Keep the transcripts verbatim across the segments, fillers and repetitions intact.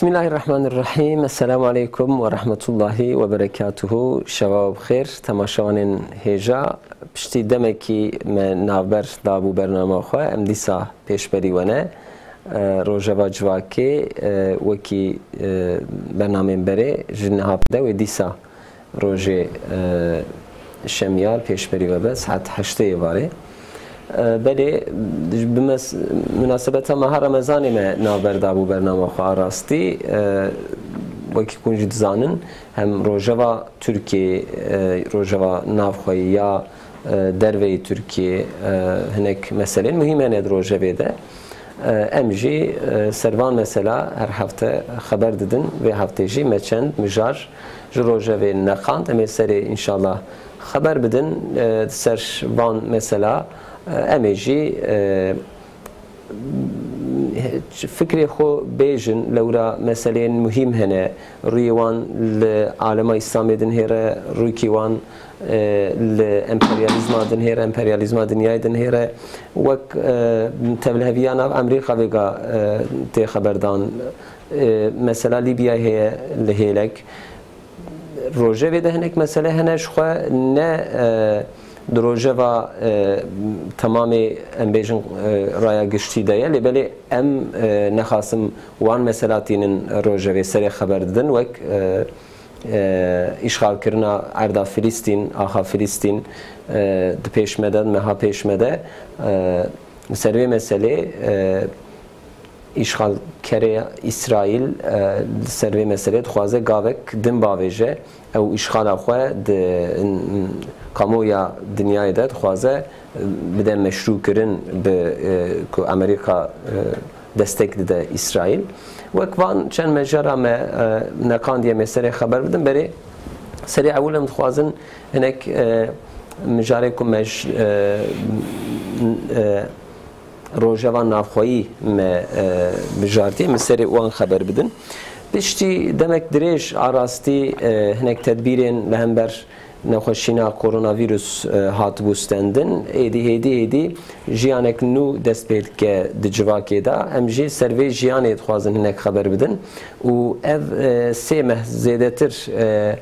Bismillahirrahmanirrahim. Esselamu aleykum ve rahmetullahi ve berekatuhu. Şeva bi xêr, temaşevanên hêja. Piştî demekî me navber dabû bernama xwe, em dîsa pêşberî we ne. E, Rojeva Civakê, e, wekî, e, bernamên berê ji niha pê de wê dîsa rojê, e, şemiyar pêşberî we be, saet heştê êvarê. E, belê, bi mes-, munasebeta meha Remezanê me navber dabû bernama xwe a rastî. E, wekî ku hûn jî dizanin, hem rojeva Tirkiyê, e, rojeva navxweyî ya, e, derveyî Tirkiyê, e, hinek meselên muhîm hene di rojevê de. E, em jî, e, ser van mesela her hefte xeber didin. Vê heftê jî me çend mijar ji rojevê neqand. Em ê serê înşallah xeber bidin. E, di ser van mesela, e, em ê jî, e, fikrê xwe bêjin, lewra meseleyên muhîm hene. Rûyê wan li alema Îslamê dinhêre, rûyekî wan, e, li emperyalîzma dinhêre, emperyalîzma dinyayê dinhêre. Wek, e, tevliheviya nav Amerîka vêga, e, tê xeberdan. E, mesela Lîbyayê heye li hêlek. Rojevê de hinek mesele hene ji xwe ne, e, di rojeva, e, temamê, em bêjin, e, raya giştî de ye, lê belê em, e, nexasim wan mesela tînin rojevê serê xeber didin, wek, e, e, îşxalkirina erda Filistîn, axa Filistîn, e, di pêş me de, di meha pêş me de, e, li ser vê meselê, e, îşxalkerê Îsraîl, e, li ser vê meselê dixwaze gavek din bavêje. Ew îşxala xwe di, n-, kamuoya dinyayê de dixwaze, e, bide meşrûkirin bi, e, ku Amerîka, e, destek dide Îsraîl. Wek van çend mejara me, e, neqandiye me serê xeber bidin. Berê serê ewil em dixwazin hinek, e, mijarê ku me ji, e, e, rojeva navxweyî me, e, bijartiye, min serê wan xeber bidin. Piştî demek dirêj a rastî, e, hinek tedbîrên li hember nexweşîna koronavîrus, e, hatibû stendin. Êdî hêdî hêdî jiyanek nû dest pê dike di civakê de. Em jî ser vê jiyanê dixwazin hinek xeber bidin. Û ev, e, sê meh zêdetir, e,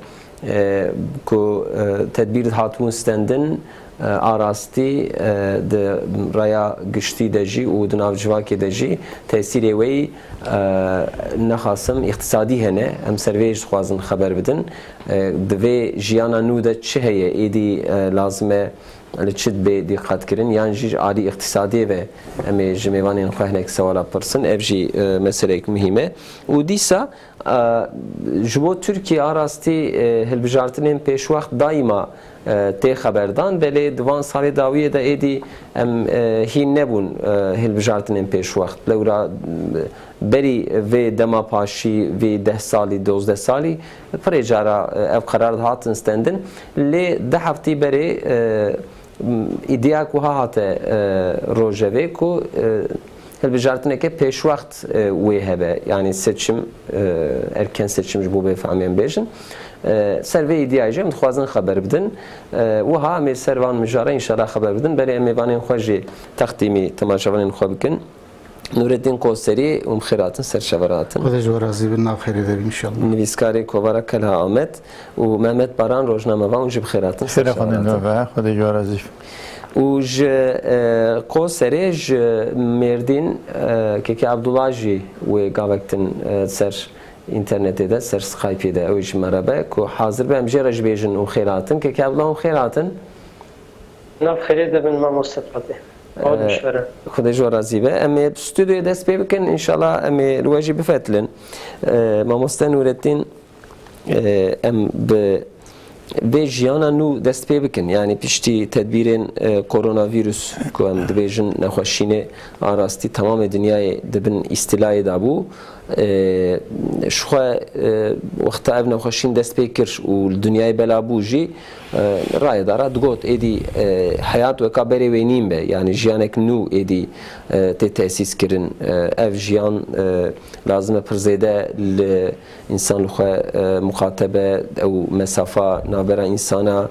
e, ku, e, tedbîr hatibûn stendin, e, a rastî, e, di raya giştî de jî û di nav civakê de jî tesîrê wê yî, e, nexasim îqtisadî hene. Em ser vê jî dixwazin xeber bidin. E, di vê jiyana nû de çi heye? Êdî, e, lazim e li çi dibê dîqat kirin? Yan jî ji alî îqtisadiyê ve em ê ji mêvanên xwe hinek sewala pirsin. Ev jî, e, meseleyek muhîm e. Û dîsa, e, ji bo Tirkiye a rastî, e, hilbijartinên pêşwext daîma, e, tê xeberdan, belê di van salê dawiyê de êdî em, e, hîn nebûn, e, hilbijartinên pêşwext. Lewra, e, berî vê dema paşî, vê deh salî, dozdeh salî, pirê cara, e, ev qerar dihatin stendin. Lê du heftî berê, e, îdiya ku ha hate, e, rojevê ku, e, hilbijartineke pêşwext, e, wê hebe. Yanî seçim, e, erken seçim ji bo bê fehmê em bêjin. E, ser vê îdiyayê jî em dixwazin xeber bidin. E, wiha em ê ser van mijara înşallah xeber bidin. Berê em mêvanên xwe jî textîmî temaşevanên xwe bikin. Nûreddîn Koserî, hûn bi xêr hatin, ser çavan hatin. Xwedê ji we razî bin, nav xêrê de bin înşallah. Nivîskarê Kovara Kelha Amed û Mehmet Baran, rojnamevan, hûn jî bi xêr hatin, ser çavan hatin. Xêra xwe Xwedê ji we razî bin. Û ji, e, Koserê, ji Mêrdîn, e, Kekê Abdullah jî wê gavek din, e, ser înternetê de, ser Skypeê de, ew jî me re be, ku hazir be, em jê re jî bêjin hûn xêr hatin. Kekê Abdullah, hûn xêr hatin. Nav xêrê de bin mamoste Fatih. Xwe dişwere. Xwedê ji we razî be. Em ê stûdyoyê dest pê bikin, înşallah em ê li we jî bifetilin. E, mamoste Nûreddîn, e, em bi vê jiyana nû dest pê bikin. Yanî piştî tedbîrên, e, koronavîrus ku em dibêjin nexweşînê a rastî temamê dinyayê di bin îstilayê de bû. E, ji xwe, e, wexta ev nexweşîn dest pê kir û li dinyayê bela bû jî, e, rayedara digot, êdî, e, heyat weka berê wê nîn be, yanî jiyanek nû êdî, e, tê tesîs kirin. E, ev jiyan, e, lazim e pir zêde li însan li xwe, e, muqate be, ew mesafa navbera însana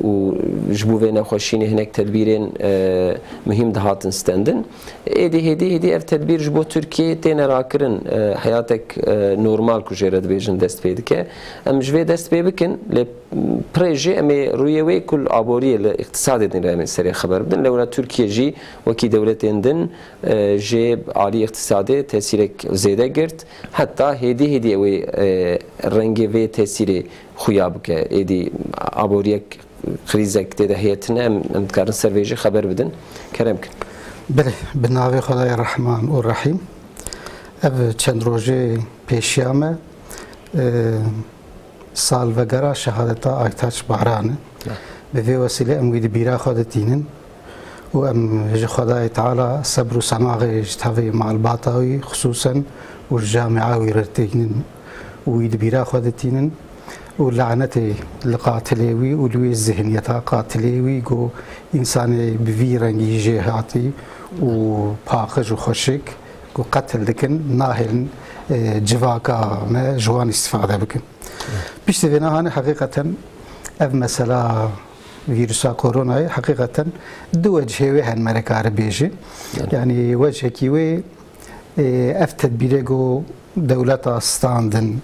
û ji bo vê nexweşînê hinek tedbîrên, e, muhîm dihatin stendin. Êdî hêdî hêdî ev tedbîr ji bo Tirkiyeyê têne rakirin, e, heyatek, e, normal ku jê re dibêjin dest pê dike. Em ji vê dest pê bikin, lê pirê jî em ê rûyê wê ku li aboriyê, li îqtisadê din re em ê serê xeber bidin. Lewra Tirkiye jî wekî dewletên din, e, jê alî îqtisadê tesîrek zêde girt. Heta hêdî hêdî ew ê, e, rengê vê tesîrê xuya bike. Êdî aboriyek, krîzek tê de heye tune, em, em dikarin ser vê jî xeber bidin. Kerem kin. Belê, bi navê Xwedayê Rehman û Rehîm. Ev çend rojê pêşiya me, e, salvegera şehadeta Aytaç Baran e. Ya. Bi vê wesîle em wî di bîra xwe de tînin û em ji Xwedayê Teala sebr û semaxê ji tevê malbata wî xisûsen û ji camia wî re tînin û wî di bîra xwe de tînin û lanetê li qatilê wî û li wê zihniyeta qatilê wî ku însanê bi vî rengî jê hatî û paqij û xweşik ku qetil dikin, nahêlin, e, civaka me ji wan îstifade bikin. Piştî vê nehane heqîqeten ev mesela vîrusa koronayê heqîqeten du wechê wê hene me re kare bêjin. Evet. Yanî wechekî wê, e, ev tedbîrê ku dewleta standin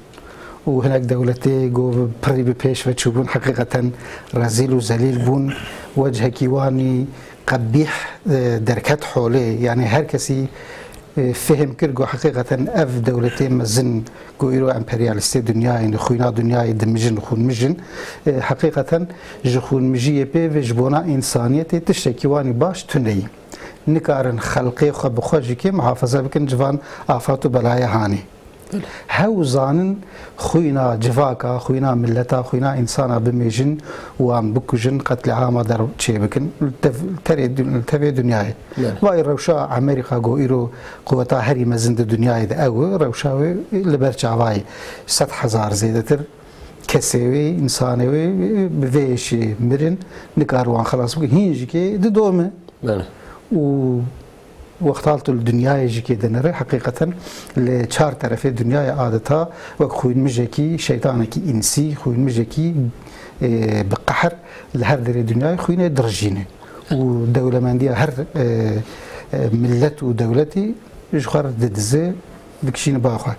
û hinek dewletê ku pirî bi pêş ve çûbûn heqîqeten rezîl û zelîl bûn. Wechekî wanî qebîh, e, derket holê. Yanî her kesî, e, fêhm kir ku heqîqeten ev dewletê mezin ku îro emperyalistê dinyayê ne, xwîna dinyayê dimijin, xwînmijin, e, heqîqeten ji xwînmijiyê pê ve ji bona însaniyetê tiştekî wanî baş tune ye. Nikarin xelqê xwe bi xwe jî kê muhafaza bikin ji van afat û belayê hanê. Hew zanin xwîna civaka, xwîna milleta, xwîna însana bimêjin û wan bikujin, qetlîama der çêbikin li tev-, terê dun-, li tevê dinyayê. Evet. Vay rewşa Amerîka ku îro quweta herî mezin di dinyayê de ew e, rewşa wê li ber çavayê sed hezar zêdetir kesê wê, însanê wê bi vê êşê mirin, nikar wan xelas bikin. Hîn jî kê didome. Belê. Û wexta tu li dinyayê jî kê dinere, heqîqeten li çar terefê dinyayê adeta wek xwînmijekî, şeytanekî însî, xwînmijekî, e, bi qehr li her derê dinyayê xwînê dirijîne. Û dewlemendiya her, e, e, millet û dewletî ji xwe re didize, dikişîne ba xwe.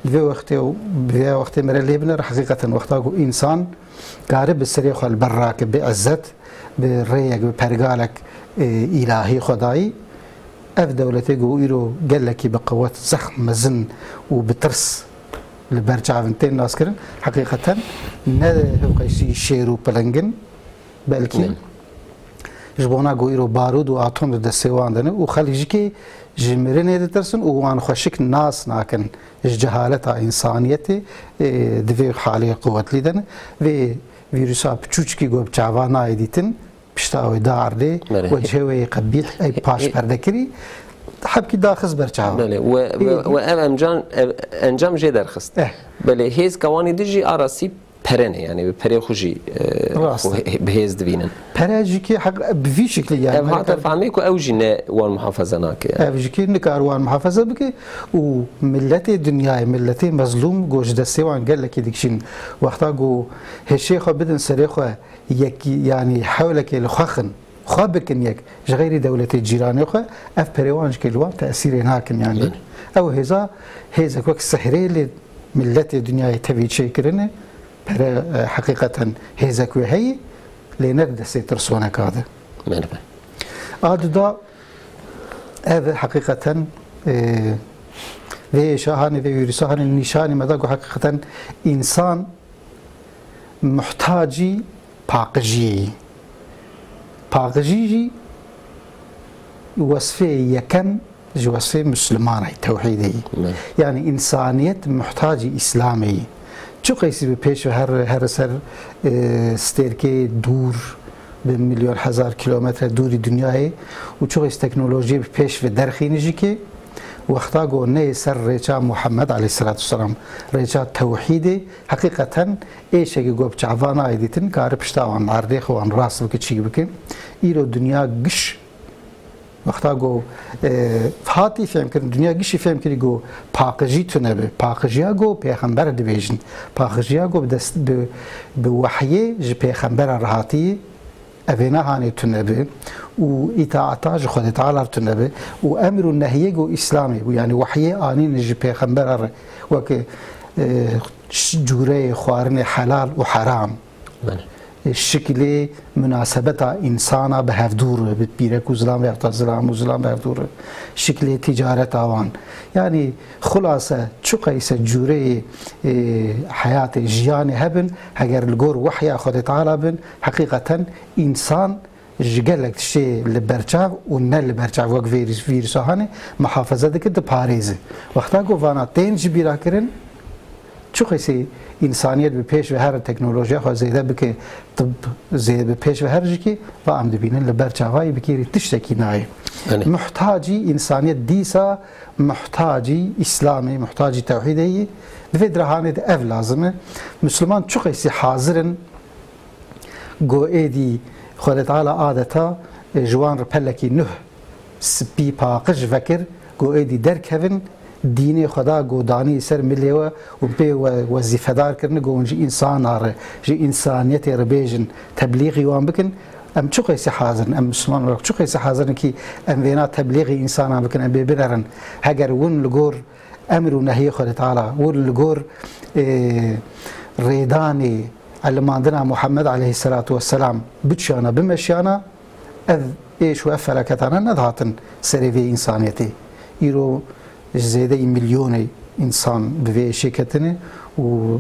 Li vê wextê û bi vê wextê me re lê binere, heqîqeten wexta ku însan kare bi serê xwe li ber rake, bi izzet, bi rêyek, bi pergalek, e, îlahî, xwedayî, ev dewletê ku îro gelekî bi qewet, zexm, mezin û bi tirs li ber çavin tên naskirin, heqîqeten ne hevqeysî şêr û piling in, belkî Belê. ji bona ku îro barûd û atom di destê wan de ne û xelk jî kê ji mirinê ditirsin û wan xweşik nas nakin ji cehaleta însaniyetê, e, di vê halê quwetlî de ne. Vê vîrusa piçûçikî ku bi çava nayê dîtin, pişta wê da erdê, Belê. wechê wê yê qebîh, ey Hê-, paş hê- perde kirî, hebkî daxist ber çava. Belê, we, we, Êdî. we ev emcan, ev encam jê derxist. Eh. Belê, hêz kewanî dijî arasî pere ne, yani bi perê xwe jî, e, Rast. xwe hê-, bi hêz divînin. Pere jî ki heq-, bi vî şeklî yani Ev hate Amerîka fehmê ku ew jî ne wan muhafaza nake yani. Ev jî ki nikar wan muhafaza bike û milletê dinyayê, milletê mezlûm ku ji destê wan gelekî dikişîn. Wexta ku hêşê xwe bidin serê xwe, yekî, yanî hewlekê li xwe xin, xwe bikin yek, ji xeyrî dewletê cîranê xwe, ev perê wan ji kê li wan tesîrê nakin, yanî. Belê. Ew hêza, hêzek wek sehrê li milletê dinyayê tevî çêkirine, pere, e, heqîqeten hêzek wê heye, lê ne di destê tirsoneka de. Belê, belê. A duda, ev heqîqeten, e, vê êşa hanê, vê vîrusa hanê nîşanî me da ku heqîqeten însan muhtacî paqijiyê ye. Paqijî jî wesfê yekem ji wesfê Mislimanê, tewhîdê ye. Evet. Yani însaniyet muhtacî Îslamê ye. Çiqeysî bi pêş ve her, her ser, e, stêrkê dûr, bi milyon hezar kilometre dûrî dinyayê û çiqeysî teknolojiyê bi pêş ve derxînî jî ki wexta ku neyê ser rêça Muhammed aleyhisselatu vesselam, rêça tewhîdê, heqîqeten êşekî ku bi çavan nayê dîtin, kare pişta wan erdê xwe wan rast bike, çîk bike. Îro dinya giş Wexta ku, e, hatî fêmkirin, dinya gişî fêmkirî ku paqijî tune bi. Paqijiya ku pêxember dibêjin. Paqijiya ku bi dest, bi, bi wehyê ji pêxemberan re hatî, evêna hanê tune bi û îtaeta ji Xwedê Teala re tune bi û emr û nehiyê ku Îslamê bû, yanî wehyê anîn ji pêxembera re wek, e, ş-, cûreyê xwarinê helal û heram. Belê. Şiklê munasebeta însana bi hevdû re, bi pîrek û zilam ve ya zilam û zilam bi hevdû re. Şiklê ticareta wan. Yanî xulase çiqeyse cûreyê, e, heyatê, jiyanê hebin, heger li gor wehya Xwedê Teala bin, heqîqeten însan ji gelek tiştê li berçav û ne li berçav wek vêrîs-, vîrusa hanê muhafaza dike, diparêze. Wexta ku vana tên ji bîra kirin, çiqasî însaniyet bi pêş ve here, teknolojiya xwe zêde bike, tib zêde bi pêş ve here jikê, va em dibînin li ber çavayî bi kêrî tiştekî nayê. Belê. Muhtacî însaniyet dîsa, muhtacî Îslamê, muhtacî tewhîdê yî. Di vê dirahanê de ev lazim e. Misliman çiqasî hazir in, go êdî Xwedê Teala adeta, e, ji wan re pelekî nuh spî paqij vekir, go êdî derkevin, dînê xwe da, go danî ser milê we û pê we wezîfedar kirine, go hûn ji însana re, ji însaniyetê re bêjin, teblîxî wan bikin. Em çiqasî hazir in, em Misliman olarak çiqasî hazir in kî em vêna teblîxî însanan bikin, em bê binerin. Heger hûn li gor emr û nehiyê Xwedê Teala, hûn li gor, e, rêdanê elimandina Muhammed aleyhisselatu vesselam biçiyana, bimeşiyana, ev êş û ev felaketane nedihatin serê vê însaniyetê. Îro ji zêdeyî milyonê însan bi vê êşê ketine û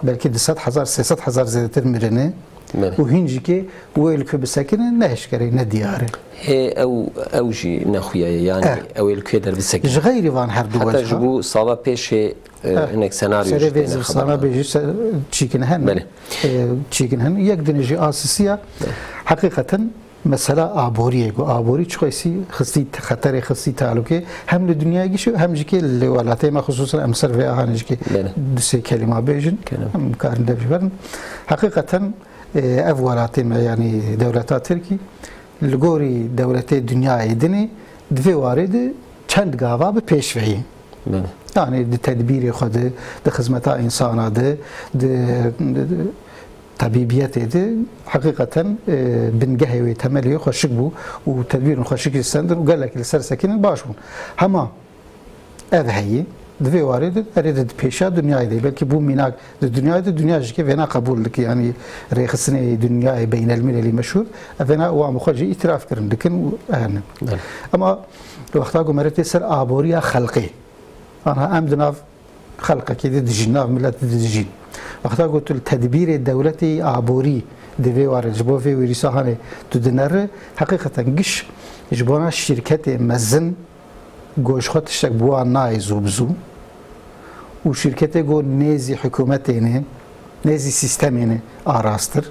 belkî du sed hezar, sê sed hezar zêdetir mirine. Belê. Û hîn jî kê wê li ku bisekine ne eşkere, ne diyar e. Hê ew, ew jî nexuya ye, yanî Eh. ew ê li ku derbisekine. Ji xeyrî van her du Heta wecîha. Ji bo sala pêşê, e, Eh. hinek senaryo Serê jî vê têne zivistana xeber. bêjî se-, çîkin hene. Belê. E, çîkin hene. Yek din jî asisiya. Belê. Heqîqeten mesela aboriyê ku aborî çiqasî xistî xeterê, xistî tehlûkê hem li dinyayê gişî hem jî kê li welatê me, xisûsan em ser vê ahanê jî kê Belê. du sê kelîma bêjin, Kelîme. em karin dev jî verin. Heqîqeten, e, ev welatê me, yanî dewleta Tirkî, li gorî dewletê dinyayê dinê di vê warê de çend gava bi pêş ve ye. Belê. Yanî di tedbîrê xwe de, di xizmeta însana de, di, di, di tebîbiyetê de heqîqeten, e, bingehê wê, temelê wê xweşik bû û tedbîrên xweşik jî sendin û gelekî li ser sekinin baş bûn. Hema ev heyî, di vê warê de, erê de di pêşiya dinyayê de, belkî bû mînak di dinyayê de, dinya jî kê vêna qebûl dike, yanî rêxistinê dinyayê beynelmînelî meşhûr, ev vêna wan bi xwe jî îtiraf kirin dikin û hene. Belê. Ema wexta ku mere tê ser aboriya xelqê, anha em di nav xelqekê de dijîn, nav miletê de dijîn. Wexta ku tu li tedbîrê dewletê aborî di vê warê ji bo vê wîrîsa hanê tu dineri, heqîqeten giş ji bona şîrketê mezin, go ji xwe tiştek bi wan nayê zû bi zû û şîrketê go nêzî hikûmetê ne, nêzî sîstemê ne arastir.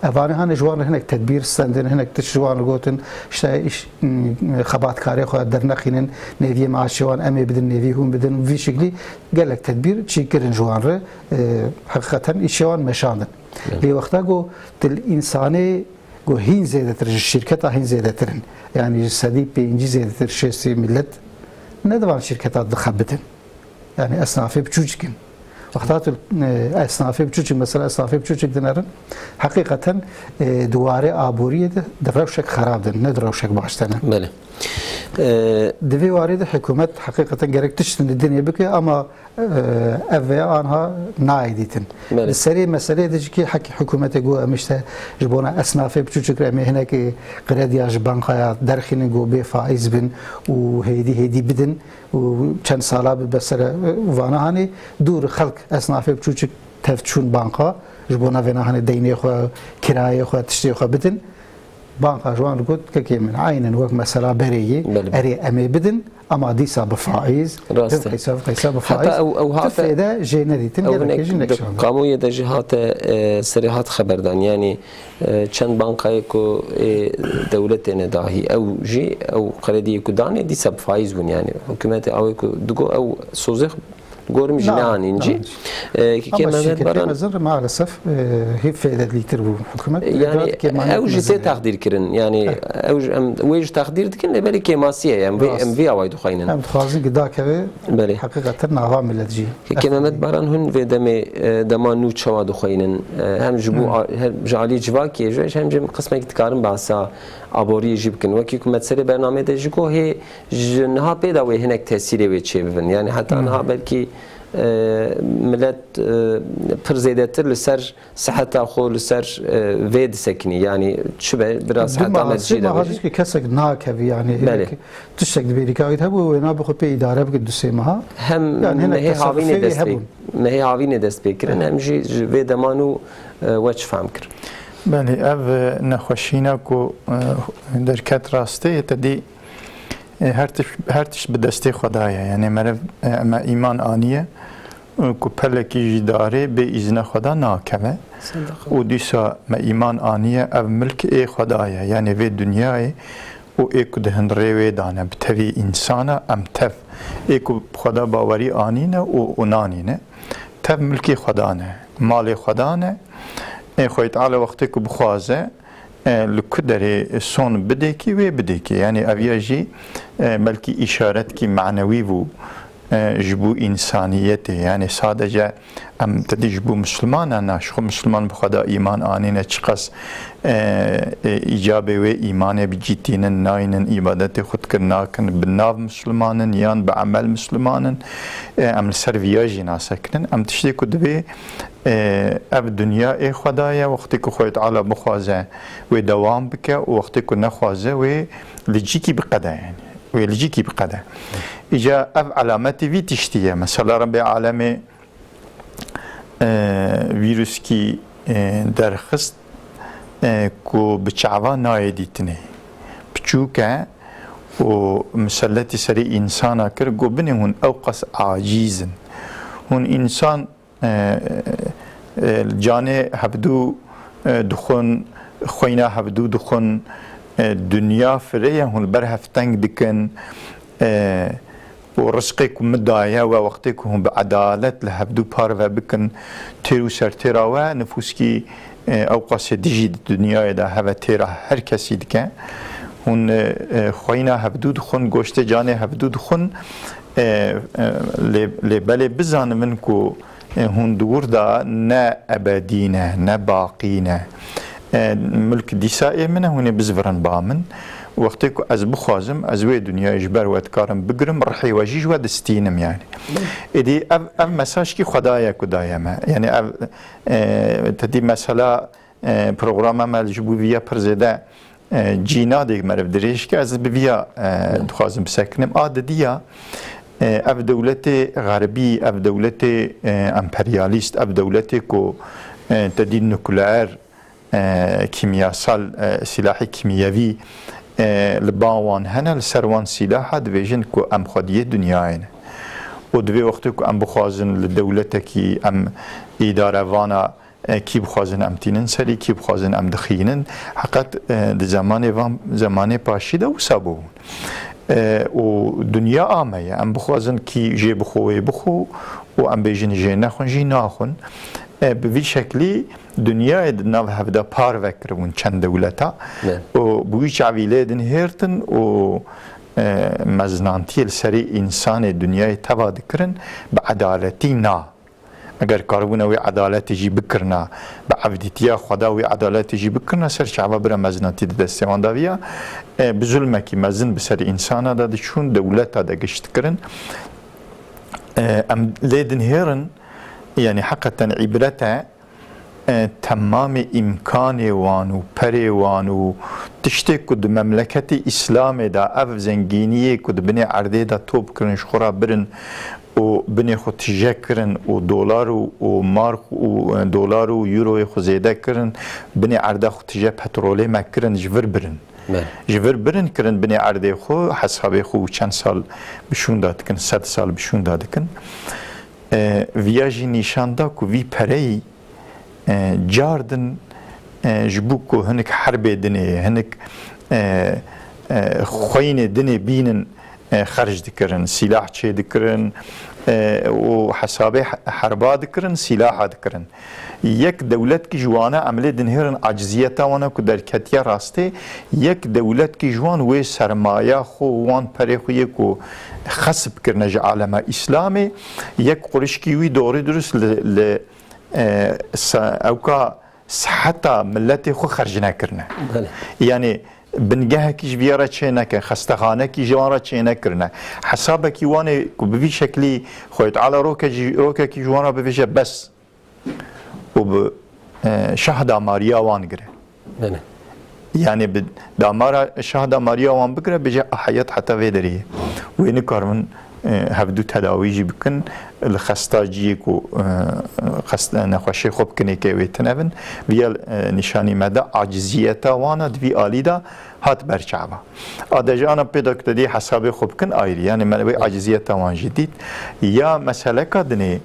Evanê hane ji wan re hinek tedbîr stendin, hinek tişt ji wan re gotin, işte iş, m, xebatkarê xwe dernexînin, nêviyê maaşê wan em ê bidin, nêviyê hûn bidin, vî şiklî gelek tedbîr çîkirin ji wan re, e, heqîqeten îşê wan meşandin. Evet. Lê wexta ku til însanê ku hîn zêdetir, ji şîrketa hîn zêdetir in. Yanî ji sedî pêncî zêdetir şêstî milet ne di van şîrketa dixebitin. Yanî esnafê biçûçik in. Wexta tu, e, esnafê biçûçik, mesela esnafê biçûçik dinerin, heqîqeten, e, di warê aboriyê de di rewşek xerab de ne, ne di rewşek baş de ne. Belê. E, Di vê warê de hikûmet heqîqeten gerek tiştin di dinê bike, ama Ev veya anha nayê dîtin. Belê. Li serê meseleyê de jî kê hekî hikûmetê got, em işte ji bona esnafê biçûçik re em ê hinek krediya ji bankaya derxînin, got bê faîz bin û hêdî hêdî bidin û çend sala bi besere vana hanê dûr xelk esnafê biçûçik tev çûn banka ji bona vêna hanê deynê xwe, kirayê xwe, tiştê xwe bidin. Banka ji wan re got, kekê min, eynen wek mesela berê yê, Belê. erê em ê bidin, ama dîsa bi faîz, Rast e. qeysa, qeysa bi Heta faîz. ew, ew hate, Tirkiyê de jê nedîtin, ew gelekê hinek jî di nekşandin. kamuoyê de jî hate, e, serê hat xeberdan. Yanî, e, çend bankayê ku, e, dewletê ne dahî, ew jî, ew krediyê ku danê, dîsa bi faîz bûn yanî. Hikûmetê awê ku digo ew sozêx gorim jî neanîn jî. Kekê Mehmet Baran, maalesef, hê fêdelîtir bû hikûmet. Yani ew jî tê texdîr kirin. Yani ew jî, em wê jî texdîr dikin, lê belê kêmasî ye. Em vê, em vî awayî dixweynin. Em dixwazin ki dakeve, belê, heqîqeten nava millet jî. Kekê Mehmet Baran, hûn vê demê, e, dema nû çawa dixweynin? E, hem ji bo, hem ji alî civakê jî, hem jî qismekî dikarin behsa aboriyê jî bikin. Wekî ku me serê bernamê de jî got, hê ji niha pê de wê hinek tesîrê wê çêbibin. Yani heta niha belkî, e, millet, e, pir zêdetir li ser siheta xwe, li ser, e, vê disekinî. Yani çi be, bira siheta me dijî de. Dima kesek nakevî, yani hinek tiştek di bêrîka wî de hebû, wê nabe xwe pê îdare bike du sê meha. Hem mehê havînê dest pê, mehê havînê dest pê kirin, hem jî ji vê dema nû, e, we çi fehm kir? Belê, ev, e, nexweşîna ku, e, derket rastê, te dî, e, her tişt, her tişt bi destê Xwedayê ye. Yani meriv, e, me îman aniye, e, ku pelekî ji darê bê îzne Xweda nakeve. Û dîsa me îman aniye, ev milk ê Xweda ye. Yani vê dinyayê û ê ku di hundirê wê de ne, bi tevî însana, em tev. Ê ku bi Xweda bawerî anîne û, û nanîne, tev milkê Xweda ne, malê Xweda ne. Ê Xwedê Teala wextê ku bixwaze, e, li ku derê son bidêkî, wê bidêkî. Yani ev ya jî, e, belkî îşaretkî manewî bû, e, ji bo însaniyetê. Yani sadece em te dî ji bo Mislimanan na, ji xwe Misliman bi Xweda îman anîne, çiqas, e, e, îcabê wê îmanê bi cî tînin, naynin, îbadetê xwe dikin, nakin, bi nav Mislimanin yan bi emel Mislimanin, e, em li ser viya jî nasekinin. Em tiştê ku divê, e, ev dinya ê Xweda ye, wextê ku Xwedê Teala bixwaze wê dewam bike û wextê ku nexwaze wê li cîkî biqede, yani. Wê li cîkî biqede. Îca ev elametî vî tiştî ye. Mesela Rebbê Alemê, e, vîruskî, e, derxist, e, ku bi çava nayê dîtinê. Piçûk e û miselletî serê însana kir, got, binê hûn ew qas acîz in. Hûn însan, e, e, canê hevdû, e, dixwin, xweyna hevdû dixwin, e, dinya firê ye, hûn li ber hev teng dikin, e, û rizqê ku min daye we, wextê ku hûn bi edalet li hevdû parve bikin, têr û sertêra we, nifûskî, e, ew qasê dijî di dinyayê de heve têra her kesî dike. Hûn, e, e, xweyna hevdû dixwin, goştê canê hevdû dixwin, e, e, lê, lê belê bizanibin ku, e, hûn di wir de ne ebedî ne, ne baqî ne. E, milk dîsa ê min e, hûn ê bizivirin ba min. Wextê ku ez bixwazim, ez wê dinyayê ji ber we dikarim bigirim, rihê we jî ji we distînim yani. Êdî ev, ev mesajkî Xwedayê ku daye me. Yani ev, e, te dî mesela, e, programa me ji bo viya pir zêde, e, cî nadê meriv dirêj ke, ez bi viya, e, dixwazim bisekinim. A didiya, e, ev dewletê xerbî, ev dewletê, e, emperyalîst, ev dewletê ku, e, te dî nukleer, e, kîmyasal, e, sîlahê kîmyevî, e, li ba wan hene, li ser wan sîlaha dibêjin ku em xwediyê dinyayê ne. Û divê wextê ku em bixwazin li dewletekî em îdarevana, e, kî bixwazin em tînin serî, kî bixwazin em dixînin. Heqet, e, di zemanê van, zemanê paşî de wisa bûbûn. E, û dinya a me ye. Em bixwazin kî jê bixwe wê bixwe û em bêjin jê nexwin jî naxwin. E, bi vî şeklî dinyayê di nav hev de parve kiribûn çend dewleta. Ne. Û bi wî çavî lê dinhêrtin û, e, mezinantiyê li serê însanê dinyayê teva dikirin, bi edaletî na. Eger karibûna wê edaletê jî bikirina, bi evdîtiya Xweda wê edaletê jî bikirina, ser çava bira mezinatî di destê wan de viya, e, bi zulmekî mezin bi ser însana de diçûn, dewleta de giş dikirin. E, em lê dinhêrin, yani heqeten îbret e, e, temamê îmkanê wan û perê wan û tiştê ku di memleketê Îslamê de ev zengîniyê ku di binê erdê de top kirin, ji xwe re birin û binê xwe tije kirin û dolar û, û mark û, e, dolar û euroyê xwe zêde kirin, binê erde xwe tije petrolê me kirin, ji vir birin. Belê. Ji vir birin kirin binê erdê xwe, hesabê xwe û çend sal bi şûnda dikin, sed sal bi şûnda dikin. E, viya jî nîşan da ku vî pereyî, e, car din, e, ji bo ku hinik herbê dinê, hinik, e, e, xweyinê dinê bînin, e, xerc dikirin, sîlah çê dikirin, e, û hesabê he-, herba dikirin, sîlaha dikirin. Yek dewletkî ji wana em lê dinhêrin aciziyeta wana ku derketiye rastê, yek dewletkî ji wan wê sermaya xwe û wan perê xwe yê ku xesp kirine ji alema Îslamê, yek qurişkî wî doğru dürüst li, li, e, sa-, ewka siheta miletê xwe xerc nekirine. Belê. Yanî bingehekî ji vîya re çê neke, xestexanekî ji wan re çê nekirine. Hesabekî wan ê ku bi vî şeklî Xwedê Teala roke jî, rokekî ji wan re bivêje bes û bi, e, şah damariya wan gire. Belê. Yanî bi damara, şah damariya wan bigire, bêje a heyet heta vê derê ye. Wê nikarin, e, hevdû tedawî jî bikin, li xesta ciyê ku, e, xest-, nexweşê xwe bikinê ke wê tine bin, viya, e, nîşanî me da aciziyeta wana di vî alî de hat ber çava. A de ji ana pê de ku te dî hesabê xwe bikin ayrî. Yanî me wê aciziyeta wan jî dît. Ya meseleka dinê,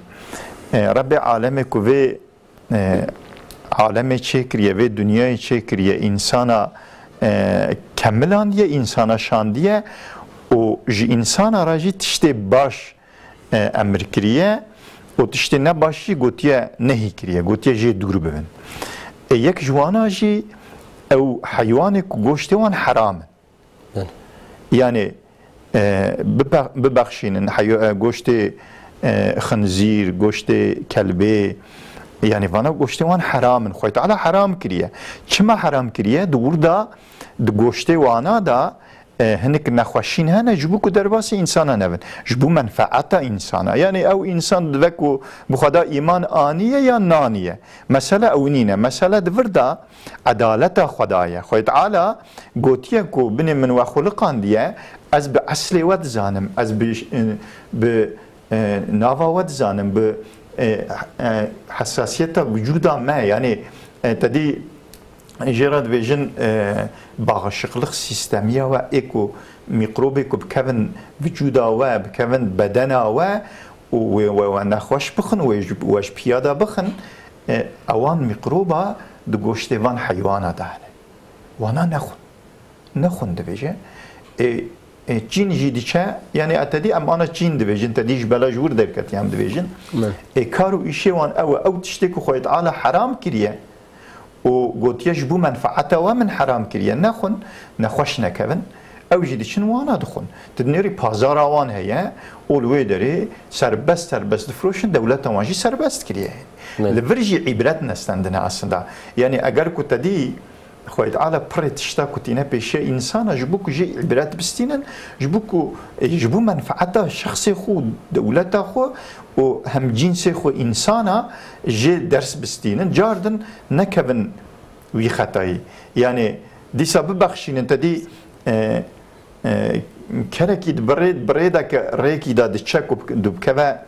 e, Rebbê alemê ku vê, e, alemê çêkiriye, vê dinyayê çêkiriye, însana, e, kemilandiye, însana şandiye û ji însana re jî tiştê baş, e, emir kiriye û tiştê nebaş jî gotiye nehî kiriye, gotiye jê dûr bibin. E, yek ji wana jî ew heywanê ku goştê wan heram in. Belê. Yanî, e, bibe-, bibexşînin heyo-, e, goştê, e, xinzîr, goştê kelbê, yanî vana goştê wan heram in. Xwedê Teala heram kiriye. Çima heram kiriye? Di wir de, di goştê wana da, e, hinek nexweşîn hene, ji bo ku derbasî însana nebin. Ji bo menfeeta însana. Yanî ew însan dibe ku bi Xweda îman aniye ya naniye. Mesele ew nîne. Mesele di vir de edaleta Xweda ye. Xwedê Teala gotiye ku binê min we xuliqandiye, ez bi eslê we dizanim, ez bi, bi, e, nava we dizanim, bi, e, e, hesasiyeta wicûda me, yanî, e, te dî jê re dibêjin, e, bağışıklık sistemiya we, ê ku mîkrobê ku bikevin vücuda we, bikevin bedena we û wê we, we nexweş bixin, wê ji, we ji piya de bixin, e, ewan mîkroba di goştê van heywana de hene. Wana nexwin. Nexwin dibêje. E, e, çîn jî diçe, yanî e, te dî em ana çîn dibêjin, te dî ji bela ji wir derketiye em dibêjin. Me. E, kar û îşê wan ew e, ew tiştê ku Xwedê Teala heram kiriye, û gotiye, ji bo menfaeta we min heram kiriye. Nexwin, nexweş nekevin. Ew jî diçin wana dixwin. Tu dinêrî pazara wan heye û li wê derê serbest serbest difiroşin, dewleta wan jî serbest kiriye. Ne. Li vir jî îbret nestendine aslında. Yanî eger ku te dî Xwedê Teala pirê tişta ku tîne pêşiya însana ji bo ku jê îbret bistînin, ji bo ku, e, ji bo menfaeta şexsê xwe û dewleta xwe û hemcînsê xwe însana jê ders bistînin, cardin nekevin wî xetayî. Yanî dîsa bibexşînin te dî, e, e, kerekî di birê, birê de ke rêkî de diçe ku dibkeve,